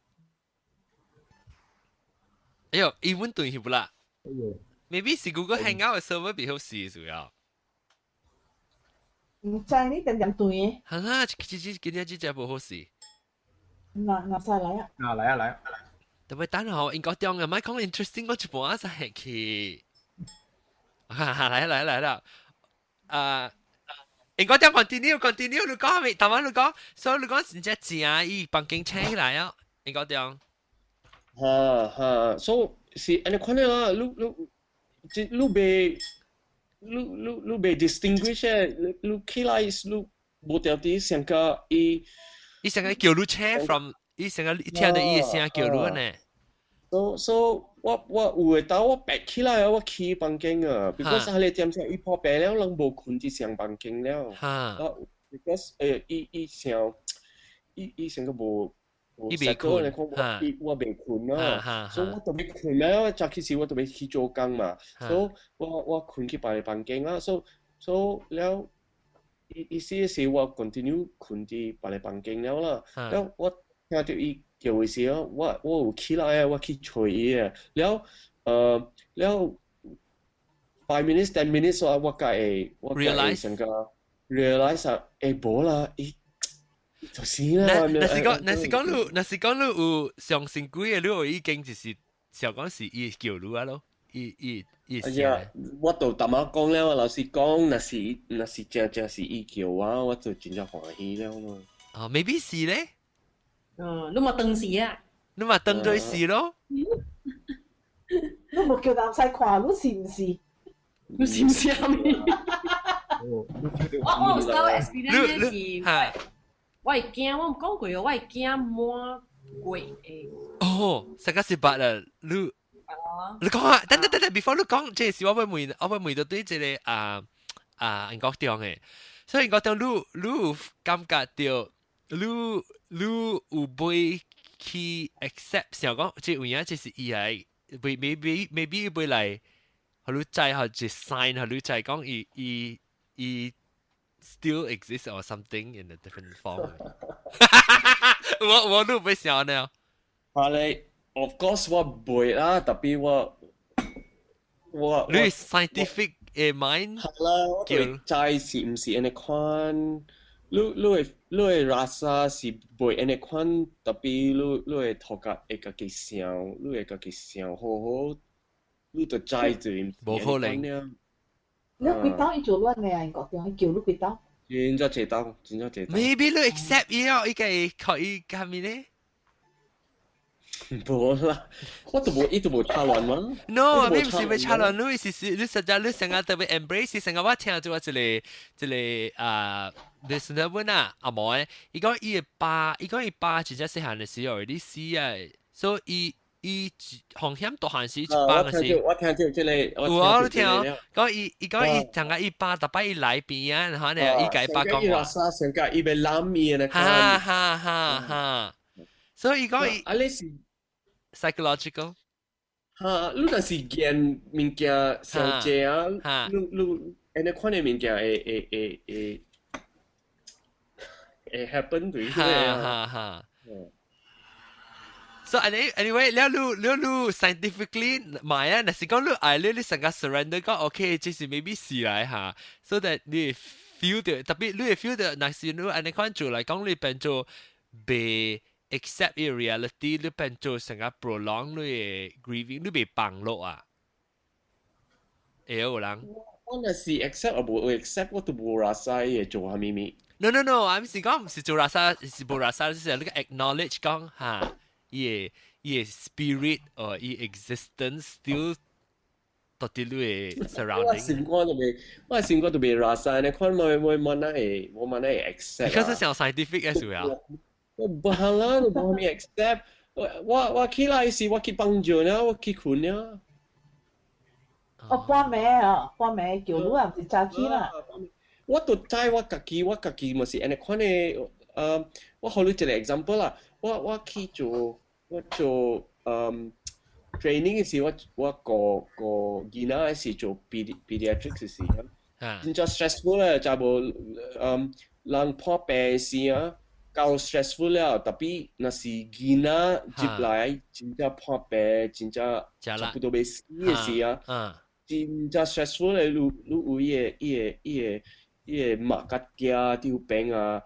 S1: 哎喲，英文斷去不啦？Maybe 是 Google Hangout 的 server 比較細，主要。
S5: 毋知你點點斷的。
S1: 係啦，這這今日這隻無好勢。
S5: 嗱嗱晒來啊！
S3: 啊來啊來啊！
S1: 特別等下應該中嘅，咪講 interesting 我一半就係去。哈來來來啦！啊，應該點 continue continue 你講未？台灣你講，所以你講真正正伊房間請起來啊，應該點？
S2: 哈哈，所以是按呢款啦，你你這你袂你你你袂 distinguish 你你起來你無條啲上個伊，
S1: 伊上個叫你請 from，伊上個聽到伊的聲叫你呢。
S2: So 我有會當我爬起來啊，我去房間啊，because 彼個點聲伊破病了，人無睏佇上房間了。我 because 伊想伊上個無。
S1: 伊未睏，
S2: 我未睏啊，所以我就欲睏了。早起時我就欲去做工嘛，所以我睏去別個房間啊，所以了，意思是我 continue 睏佇別個房間了啦。了我聽著伊叫的時候，我有起來啊，我去揣伊啊。了了 5 minutes 10 minutes 我才會上個 realize 啊，無啦，伊。就是啦，
S1: 若是講你有相信鬼的，你有已經就是想講是伊叫你啊咯，伊伊伊。
S2: 哎呀，我都淡仔講了，老實講，若是真正是伊叫我，我就真正歡喜了嘛。
S1: 哦，maybe 是咧。
S4: 嗯，你嘛當時啊？
S1: 你嘛當做是咯。
S5: 你無叫人使看，你是毋是？
S4: 你是毋是啊？我有稍微 experience 是。我會驚，我有講過哦，我會驚魔鬼的。
S1: 哦，成個是捌啦，你講啊，等等等等，before 你講，這是我欲問，我欲問到對這個啊啊英國中的，所以英國中你有感覺到你有欲去 accept，想講這有影這是伊來，maybe 欲來，予你知予一 sign，予你知講伊 still exists or something in a different form 我都唔會想呢。
S2: 啊咧，of course 我袂啦，特別我
S1: 你 scientific 的 mind
S2: 係啦，我會知是毋是按呢款，你會垃圾是袂按呢款，特別你會頭殼會家己想，你會家己想好好，你就知就
S1: 無可能。
S5: 你幾刀伊做亂的啊？英國中伊叫你幾刀？
S2: 真正濟當，真正濟當。
S1: Maybe 你 accept 伊哦，伊個可以咁咪咧？
S2: 無啦，我都無，伊都無插亂嗎
S1: ？No，你唔是欲插亂，你是你實在你成日特別 embrace，成日我聽咗一個啊，listener 問啊，阿毛咧，伊講伊的爸，伊講伊爸真正細漢的時候，你死啊，所以伊風險大漢時一幫嘅時，
S2: 我聽著這個，
S1: 有啊，你聽講伊伊講伊成日伊爸逐擺伊來邊啊，然後呢，伊共伊爸講話，
S2: 成個伊欲攬伊呢，
S1: 哈哈哈哈，所以伊講伊，
S2: 啊你是
S1: psychological，
S2: 哈，你若是見物件上濟啊，你你按呢款的物件會會會會會 happen 對
S1: 哈哈哈。So anyway，了你了你 scientifically 買啊，若是講你愛你你成個 surrender 講 OK，這是 maybe 是來哈，so that 你會 feel 到，特別你會 feel 到，若是你按呢款做來講，你變做袂 accept 伊 reality，你變做成個 prolong 你的 grieving，你袂放落啊。會有人。
S2: 我若是 accept 我無 accept，我都無 rasa 會做啥物物。
S1: No no no，我毋是講毋是做 rasa，是無 rasa，就是你個 acknowledge 講哈。伊的 spirit or 伊 existence still 到佇你的 surrounding。
S2: 我心肝都袂，我心肝都袂 rasa 呢，看我我慢慢會，我慢慢會 accept。
S1: 可是想 scientific 嘅時候。
S2: 我無啦，都無啥物 accept。我我起來時，我去幫助呢，我去睏呢。
S5: 哦，半暝啊，半暝叫你啊，毋是早起啦。
S2: 我都知我家己，我家己嘛是按呢款的，我予你一個 example 啦。我我去做我做training 的時，我我個個囡仔的時做 pediatrics 時啊，真正 stressful 咧，就無人破病時啊，夠 stressful 了，特別若是囡仔入來真正破病，真正差不多欲死的時啊，真正 stressful 咧，你你有伊個伊個伊個。伊個目甲驚丟病啊，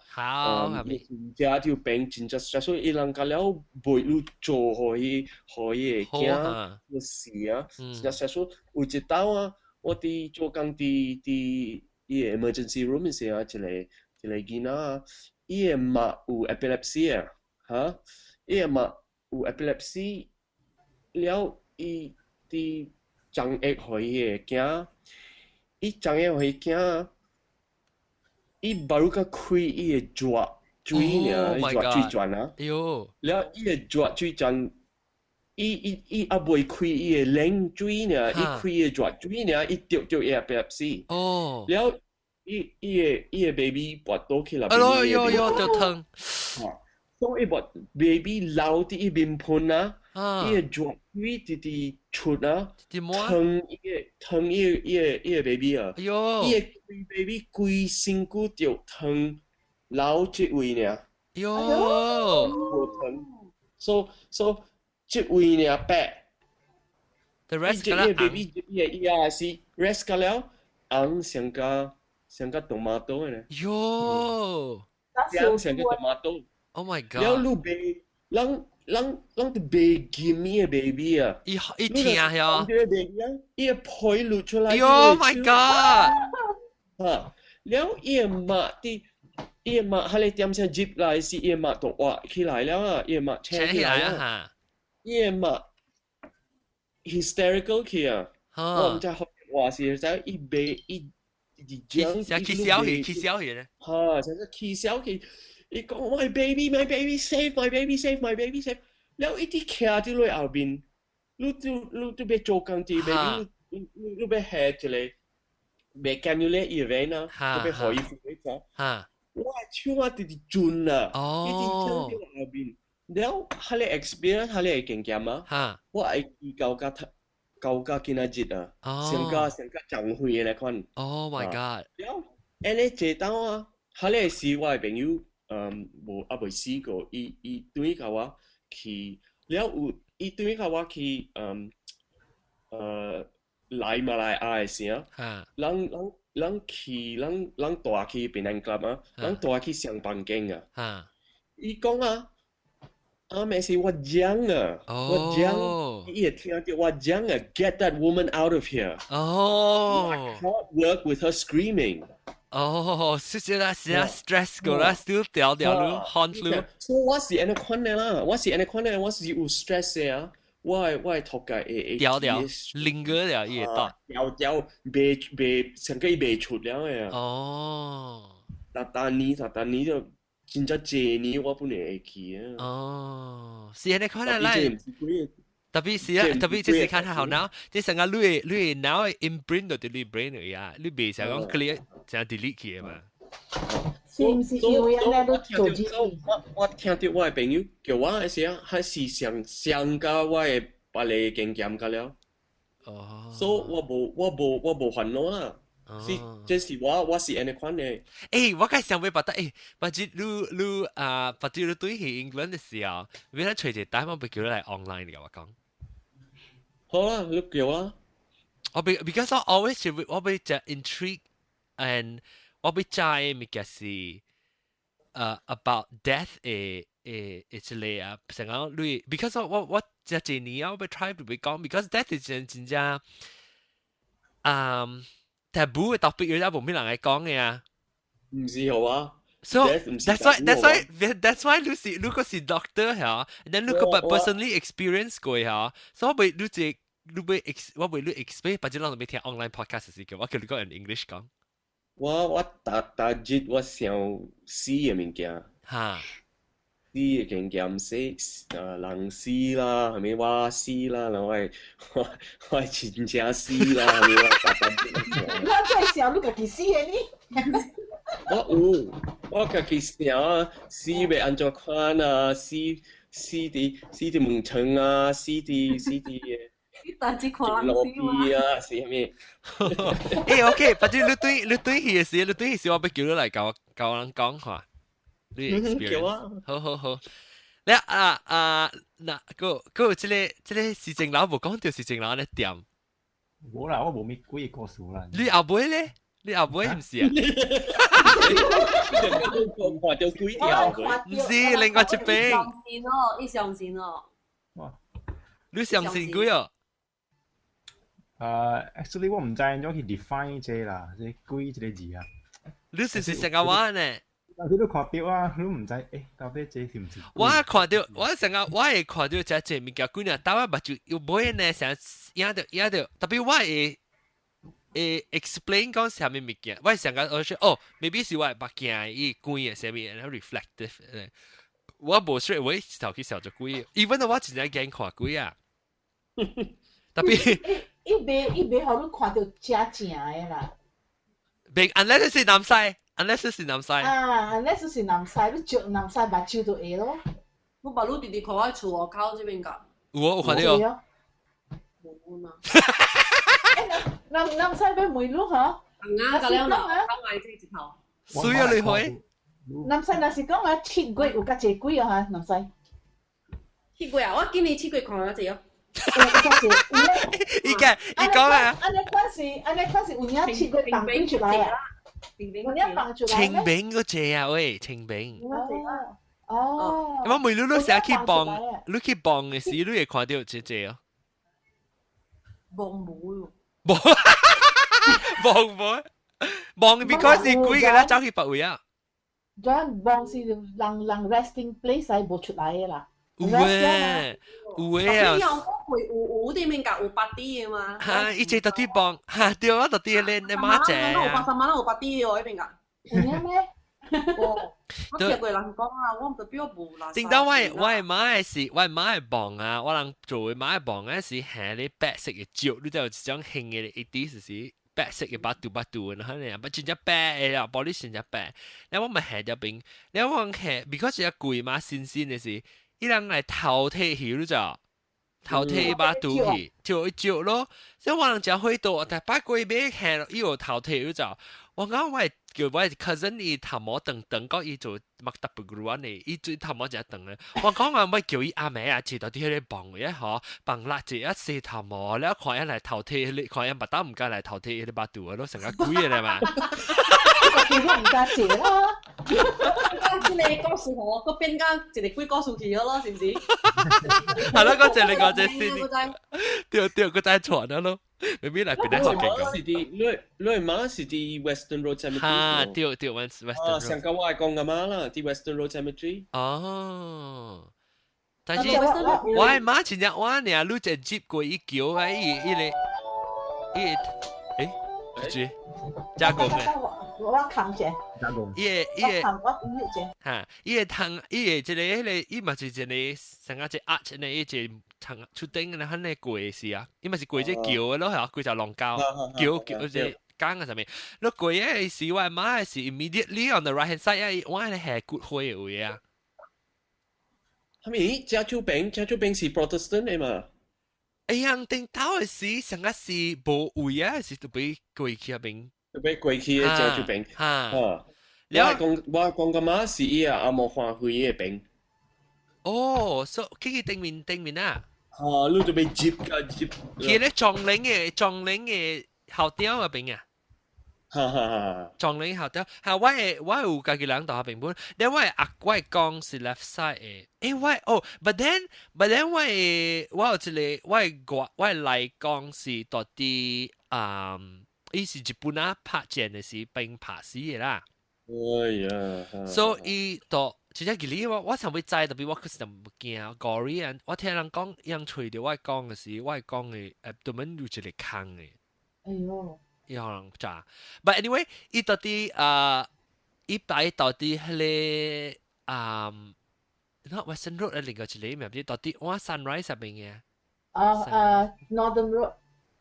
S2: 伊真正丟病，真正 stressful，伊人甲了袂有做予伊，予伊個囝個死啊，真正 stressful。有一擺啊，我佇做工佇佇伊個 emergency room 時啊，一個一個囡仔啊，伊個媽有 epilepsy 啊，哈，伊個媽有 epilepsy，了伊佇送藥予伊個囝，伊送藥予伊囝。伊 baru 較開伊個熱水爾，熱水泉啊。
S1: 哎喲！
S2: 了伊個熱水泉，伊伊伊猶未開伊個冷水爾，伊開伊個熱水爾，伊著著伊個 epilepsy。
S1: 哦。
S2: 了，伊伊個伊個 baby 跋倒去啦。
S1: 哎喲喲喲，著疼。
S2: 所以跋 baby 流佇伊面盆啊，伊個熱水直直出啊，疼伊個疼伊個伊個伊個 baby 啊。
S1: 哎喲！
S2: 伊個 baby 規身軀著疼，流這位爾。
S1: 喲！
S2: 無疼，so so 這位爾白。
S1: The rest
S2: 伊個 baby 伊個伊也是 rest 個了，紅像個像個 tomato 呢。
S1: 喲！
S2: 紅像個 tomato。
S1: Oh my god！
S2: 了你袂，人人人都袂禁伊個 baby 啊！
S1: 伊伊聽喲。
S2: 伊 baby 啊，伊個皮露出來。
S1: Oh my god！
S2: 哈，了伊個媽佇，伊個媽喺個點聲入來時，伊個媽就活起來了啊，伊個媽醒起來啊，伊個媽 hysterical 去啊！我毋知話是知伊袂伊伊將
S1: 成起笑去，起笑去咧。
S2: 哈，成個起笑去。伊講 my baby, my baby, save my baby, save my baby, save。了伊直徛佇你後面，你就你就欲做工佇 baby，你你你欲下一個欲 cannulate 伊個 vein 啊，你欲予伊付一下。我手啊直直震啊，伊直徛佇後面。了，彼個 experience，彼個經驗啊，我會記到甲到甲今仔日啊，上甲上甲長歲的來款。
S1: Oh my god！
S2: 了，按呢坐當啊，彼個是我的朋友。嗯，無猶未死過，伊伊轉去共我去，了有伊轉去共我去，嗯，來馬來亞的時啊，人人人去，人人帶去檳城 club 啊，人帶去上房間啊，伊講啊，啊，咩事我講啊，我講，伊會聽著我講啊，get that woman out of here。
S1: 哦
S2: ，I can't work with her screaming。
S1: 哦，是是啦，是啊，stress 過啦，still 掉掉咯，haunt 咯。
S2: 所以我是按呢款的啦，我是按呢款的，我是有 stress 的啊，我的頭殼會
S1: 掉掉，linger 了伊會到。
S2: 掉掉，袂袂，成個伊袂出了的啊。
S1: 哦。
S2: 逐逐年逐逐年就真正濟年我本來會記啊。
S1: 哦，是按呢款的來。特別是啊，特別這是看下後腦，這成個你的腦 imprint 到你 brain 裏啊，你袂想講 clear，成 delete 去的嘛。
S5: 是毋是因為按呢你做這？
S2: 我聽著我的朋友叫我的時啊，還是上上甲我的別个經驗甲了。
S1: 哦。
S2: 所以我無煩惱啦。是，這是我是按呢款的。
S1: 欸，我該想欲捌得欸，捌日你你啊，捌日你對去英倫的時候，欲咱揣一個單，我欲叫你來 online 共我講。
S2: 好啊，你叫啊。
S1: 我被 because I always 我欲誠 intrigue and 我欲知的物件是about death 的的的這個啊，成講你 because 我這幾年我欲 try to 欲講，because death 是真真正taboo 的 topic，有陣無咩人會講的啊。
S2: 毋是好啊。
S1: So that's why 你是如果是 doctor 嚇，then 你個 personally experience 過嚇，所以我欲你這你欲 ex 我欲你 explain，或者咱欲聽 online podcast 時叫我叫你講用 English 講。
S2: 我逐逐日我想死的物件。死的經驗，死人死啦，係咪我死啦，然後我的親戚死啦，係咪我逐逐日。
S5: 你真係想你家己死的呢？
S2: 我有，我家己想啊，死欲按怎款啊，死死佇死佇門床啊，死佇死佇
S4: 你大只看人
S2: 路
S4: 死嘛？
S2: 邊啊，是啥物？
S1: 欸，OK，反正你對去的時，你對去時，我欲叫你來共我共阮講下，你 experience。好好好，你啊啊，嗱，個個這個時政樓無講著時政樓按呢點。
S3: 無啦，我無咩鬼故事啦。
S1: 你後尾咧？你後尾毋是啊？
S2: 看著鬼條。
S1: 毋是，另外一邊。
S4: 相信哦，你相信哦。
S1: 你相信鬼哦？
S3: Actually 我毋知按怎去 define 這啦，這鬼這個字啊。
S1: 你是毋是成個話呢？
S3: 但是你看著啊，你毋知欸，到底這是毋是？
S1: 我看著，我成個我會看著這這物件，鬼啊，但我目睭有尾呢，成影著影著，特別我會會 explain 講啥物物件，我成個我說哦，maybe 是我目鏡伊光的啥物，然後 reflective。我無 straight away 頭去想著鬼，even though 我真正驚看鬼啊。特別
S5: 伊袂予你看著真正的啦。
S1: 袂，unless 是南西，unless 是南西。
S5: 啊，unless 是南西，你照南西目睭就會咯。
S4: 我把你直直看喺厝外口這邊㗎。
S1: 有啊，有看著哦。
S4: 無嘛。
S5: 南南西欲問你嗬？
S4: 啊，個了啦，講埋這一頭。
S1: 水啊，你去。
S5: 南西若是講啊，7月有較濟鬼啊嚇，南西。
S4: 7月啊，我今年7月看了濟哦。
S1: 伊個伊講啊，
S5: 按呢款是有影7月放鬼出來啊，有影放出來。
S1: 清明嗰隻啊，喂，清明。
S5: 哦。
S1: 我每日你成日去幫，你去幫的時，你會看著這隻哦。
S4: 望無。
S1: 無，望無，望 because 是鬼個啦，走去別位啊。
S5: 轉望是人人 resting place 係無出來的啦。
S1: 有誒，有誒啊！
S4: 有會有有啲面㗎，有八啲嘅嘛。
S1: 嚇！伊這到底幫嚇對啊，到底咧你媽姐。
S4: 有80萬，有八啲哦，彼邊㗎。
S5: 有影咩？
S4: 哦，我聽過人講啊，我毋知表無啦。
S1: 頂到我的媽的是，我的媽的墓啊，我人做的媽的墓啊是下咧白色的石，你知有一種輕的一啲就是白色的 batu batu，然後呢，不真正白的啦，玻璃真正白。然後我咪下這邊，然後我下，because 這貴嘛，新鮮的是。伊人來偷提去，你知道？偷提 batu 去，就一石咯。所以我人誠火到，但擺過尾下，伊有偷提，你知道？我講我叫我 cousin 伊頭毛長長，講伊做 maktab perguruan 的，伊做頭毛誠長咧。我講啊，我叫伊阿妹啊，坐到佇彼個墓位吼，放蠟燭啊，洗頭毛，了看伊來偷提，看伊目肚毋敢來偷提彼個 batu 咯，成個鬼的咧嘛。
S5: 叫我毋敢坐啦。
S4: 這個故事吼，閣變甲一個鬼故事去了咯，是毋是？
S1: 係咯，嗰隻你嗰隻先，對對，嗰隻傳了咯。maybe 來邊咧學嘅講。
S2: 是佇你媽是佇 Western Road Cemetery。
S1: 哈，對對，Western Road。
S2: 上個我係講阿媽啦，佇 Western Road Cemetery。
S1: 哦。但是我媽真正我爾，你只接過伊橋啊，伊伊個伊個，欸，是加工嘅。
S5: 我扛者。
S3: 加工。
S1: 伊個伊個，
S5: 我扛者。
S1: 哈，伊個通，伊個這個彼個，伊嘛是一個成個一壓一個，伊一個通出頂個，彼個過是啊，伊嘛是過這橋嘅咯，係過隻龍溝橋橋這江啊啥物，你過嘅時我媽是 immediately on the right hand side 啊，我係骨灰嘅位啊。
S2: 係咪？遮手邊，遮手邊是 Protestant 嘅嘛？
S1: 哎呀，頂頭嘅時，上個是無位啊，是特別過去嗰邊。
S2: 特別過去嘅遮手邊。
S1: 哈。
S2: 我講我講個媽是伊啊，阿毛花卉嘅邊。
S1: 哦，所以去頂面頂面啊。
S2: 啊，你就被接個接。
S1: 去咧撞領嘅撞領嘅校長嗰邊啊。
S2: 哈哈哈！
S1: 撞領校長，嚇我係我有家己人大學邊本，但我阿我講是 left side 嘅，欸我哦，but then 我我有一個我我我來講是到底啊，伊是日本啊拍戰嘅時兵拍死嘅啦。
S2: 哎呀！
S1: 所以到真正記哩我我想欲知，特別我確實唔驚 gory 啊！我聽人講，人揣著我講嘅時，我講嘅 abdomen 有一個空嘅。
S5: 哎喲！
S1: 伊可能知。But anyway，伊到底啊，伊擺到底彼個啊，not Western Road 另外一個名，唔知到底我 Sunrise 入邊嘅。
S5: 啊啊，Northern Road。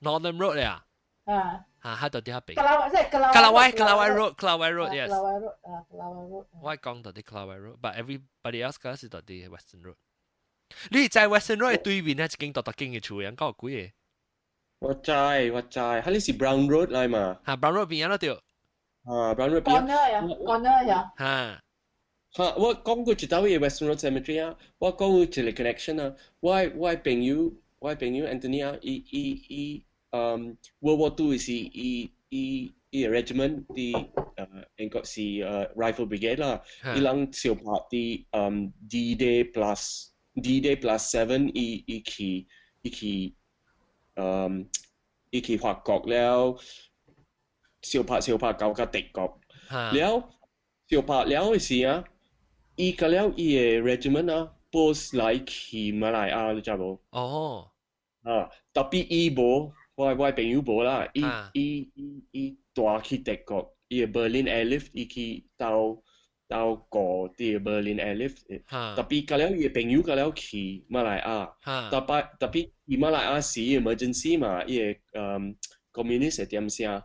S1: Northern Road 啊。
S5: 啊。
S1: 嚇，喺到底嗰邊。
S5: 格拉威即係格拉
S1: 格拉威，格拉威 Road，格拉威 Road，yes。
S5: 格拉威 Road 啊，格拉威 Road。
S1: 我講到底 Kelawai Road，but everybody else 講是到底 Western Road。你在 Western Road 對面啊，一間大大間嘅厝，人講有幾個？
S2: 我知我知，彼個是 Brown Road 來嘛？
S1: 嚇，Brown Road 邊啊對。
S2: 啊，Brown Road 邊。
S5: Corner 呀，corner 呀。
S1: 嚇。
S2: 嚇，我講過一道嘅 Western Road Cemetery 啊，我講有一個 connection 啊，我朋友 Anthony 啊，伊伊伊，嗯，World War Two 是伊伊伊 regiment 佇英國是rifle brigade 啦，伊人相拍佇D Day plus seven，伊伊去伊去伊去法國了，相拍相拍到甲德國，了相拍了嘅時啊，伊個了伊嘅 regiment 啊，post 來去馬來亞，你知無？
S1: 哦。
S2: 啊，特別伊無，我朋友無啦，伊伊伊伊帶去德國，伊個 Berlin Airlift，伊去到到過佇 Berlin Airlift，特別個了伊個朋友個了去馬來亞，特別特別去馬來亞時 emergency 嘛，伊個communist 點聲，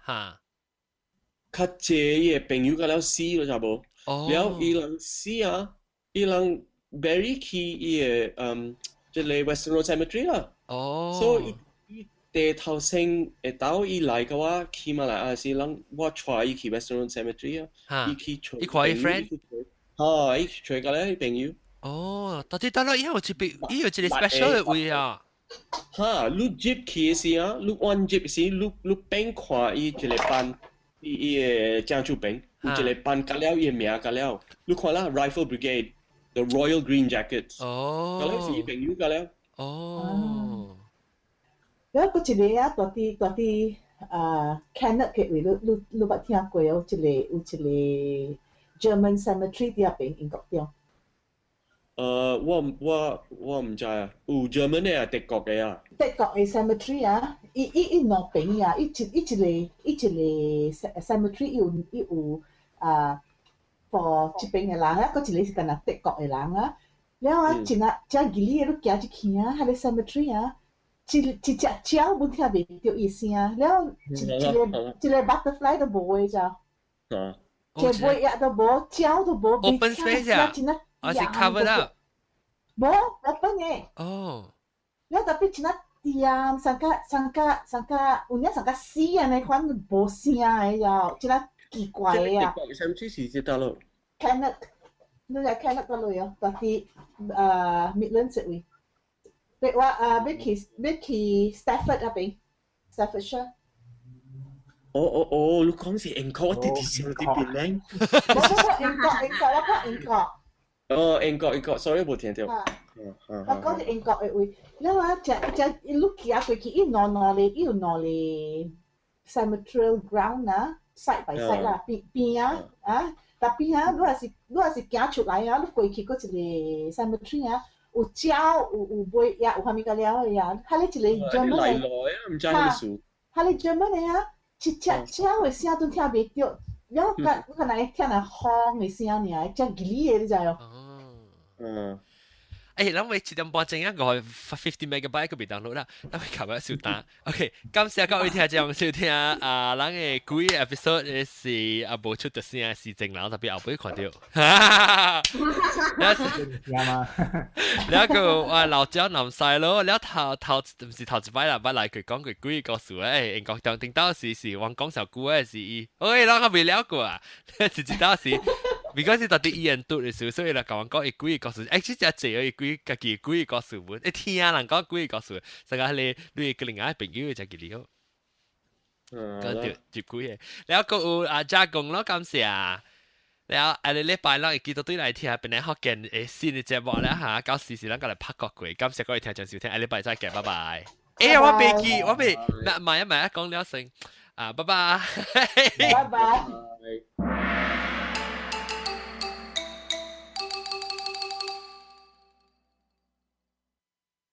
S2: 較濟伊個朋友個了死了，知無？了伊人死啊，伊人 bury 去伊個這個 Western Road Cemetery 啦。
S1: 哦。
S2: 所以伊第頭先下晝伊來甲我去馬來亞時，人我帶伊去 Western Road Cemetery 啊，伊去揣
S1: 伊看伊 friend，
S2: 哈，伊去揣個咧朋友。
S1: 哦，到底到了伊有一筆，伊有一個 special 的位啊。
S2: 哈，你入去時啊，你按入時，你你邊看伊一個班，伊伊個正手邊有一個班，甲了伊個名，甲了，你看啦，Rifle Brigade，The Royal Green Jackets。
S1: 哦。
S2: 甲了是伊朋友甲了。
S1: 哦。
S5: 有一個一個啊，蹛佇蹛佇啊 Cannock 嘅位，你你你捌聽過有一個有一個 German cemetery 佇遐邊英國中。
S2: 我我我毋知啊，有 German 的啊，德國的啊。
S5: 德國的 cemetery 啊，伊伊伊兩邊啊，伊一伊一個伊一個 cemetery 伊有伊有啊，for 這邊的人啊，閣一個是干焦德國的人啊。了啊，真啊真義理的，你行入去啊，彼個 cemetery 啊，一一隻鳥阮聽袂著伊聲，了一一個一個 butterfly 都無的咋。
S2: 啊。
S5: 一個尾翼都無，鳥都無。
S1: Open space 啊？還是 covered up？
S5: 無 open 的。
S1: 哦。
S5: 了特別真啊恬，上較上較上較有影上較死按呢款無聲的哟，真啊奇怪的啊。
S2: 德國 cemetery 是佇佗落？
S5: Cannock，你來 Cannock 佗落哦，蹛佇Midlands 位。欲我啊，欲去欲去 Stafford 那邊，Staffordshire。
S2: 哦哦哦，你講是英國，我直直想佇邊咧。
S5: 無無無，英國英國，我講英國。
S2: 哦，英國英國，sorry 無聽著。
S5: 我講是英國的位，了啊，食食一路行過去，伊兩兩个，伊有兩個 cemetery ground 啊，side by side 啦，邊邊啊，啊，但邊啊，你若是行出來啊，你過去閣一個 cemetery 啊，有鳥，有買也有啥物個了的呀，彼個一個 German 的，
S2: 來啊，毋知彼事。
S5: 彼個 German 的啊，一隻鳥的聲都聽袂著，了甲我敢若會聽人風的聲爾，只吉利的你知無？
S1: 誒，咱咪7點半鐘一個 50 megabyte 個未 download 啦，咱咪琴日小單。OK，感謝各位聽眾收聽啊，咱的幾 episode 是啊無出的聲是正人，特別後尾看著。
S3: 啱啊！
S1: 了個啊老椒南西咯，了頭頭毋是頭一擺啦，捌來佢講過幾個故事誒，英國當頂到時是我講小久的是伊，喂，咱較未了過啊，是一道是。because 是到底伊人讀的時候，所以來共我講伊幾個故事，欸，這只濟伊幾家己幾個故事本，一聽人講幾個故事，成個彼個你個另外朋友就記哩好，講著接幾個，了閣有啊加工咯，感謝。了下個禮拜咱會記得對來聽，本來福建的新的節目了嚇，到時時咱閣來拍個過，感謝各位聽眾收聽，下禮拜再見，拜拜。欸，我袂記，我袂，嗱，慢一慢一講了先，啊，拜拜。
S5: 拜拜。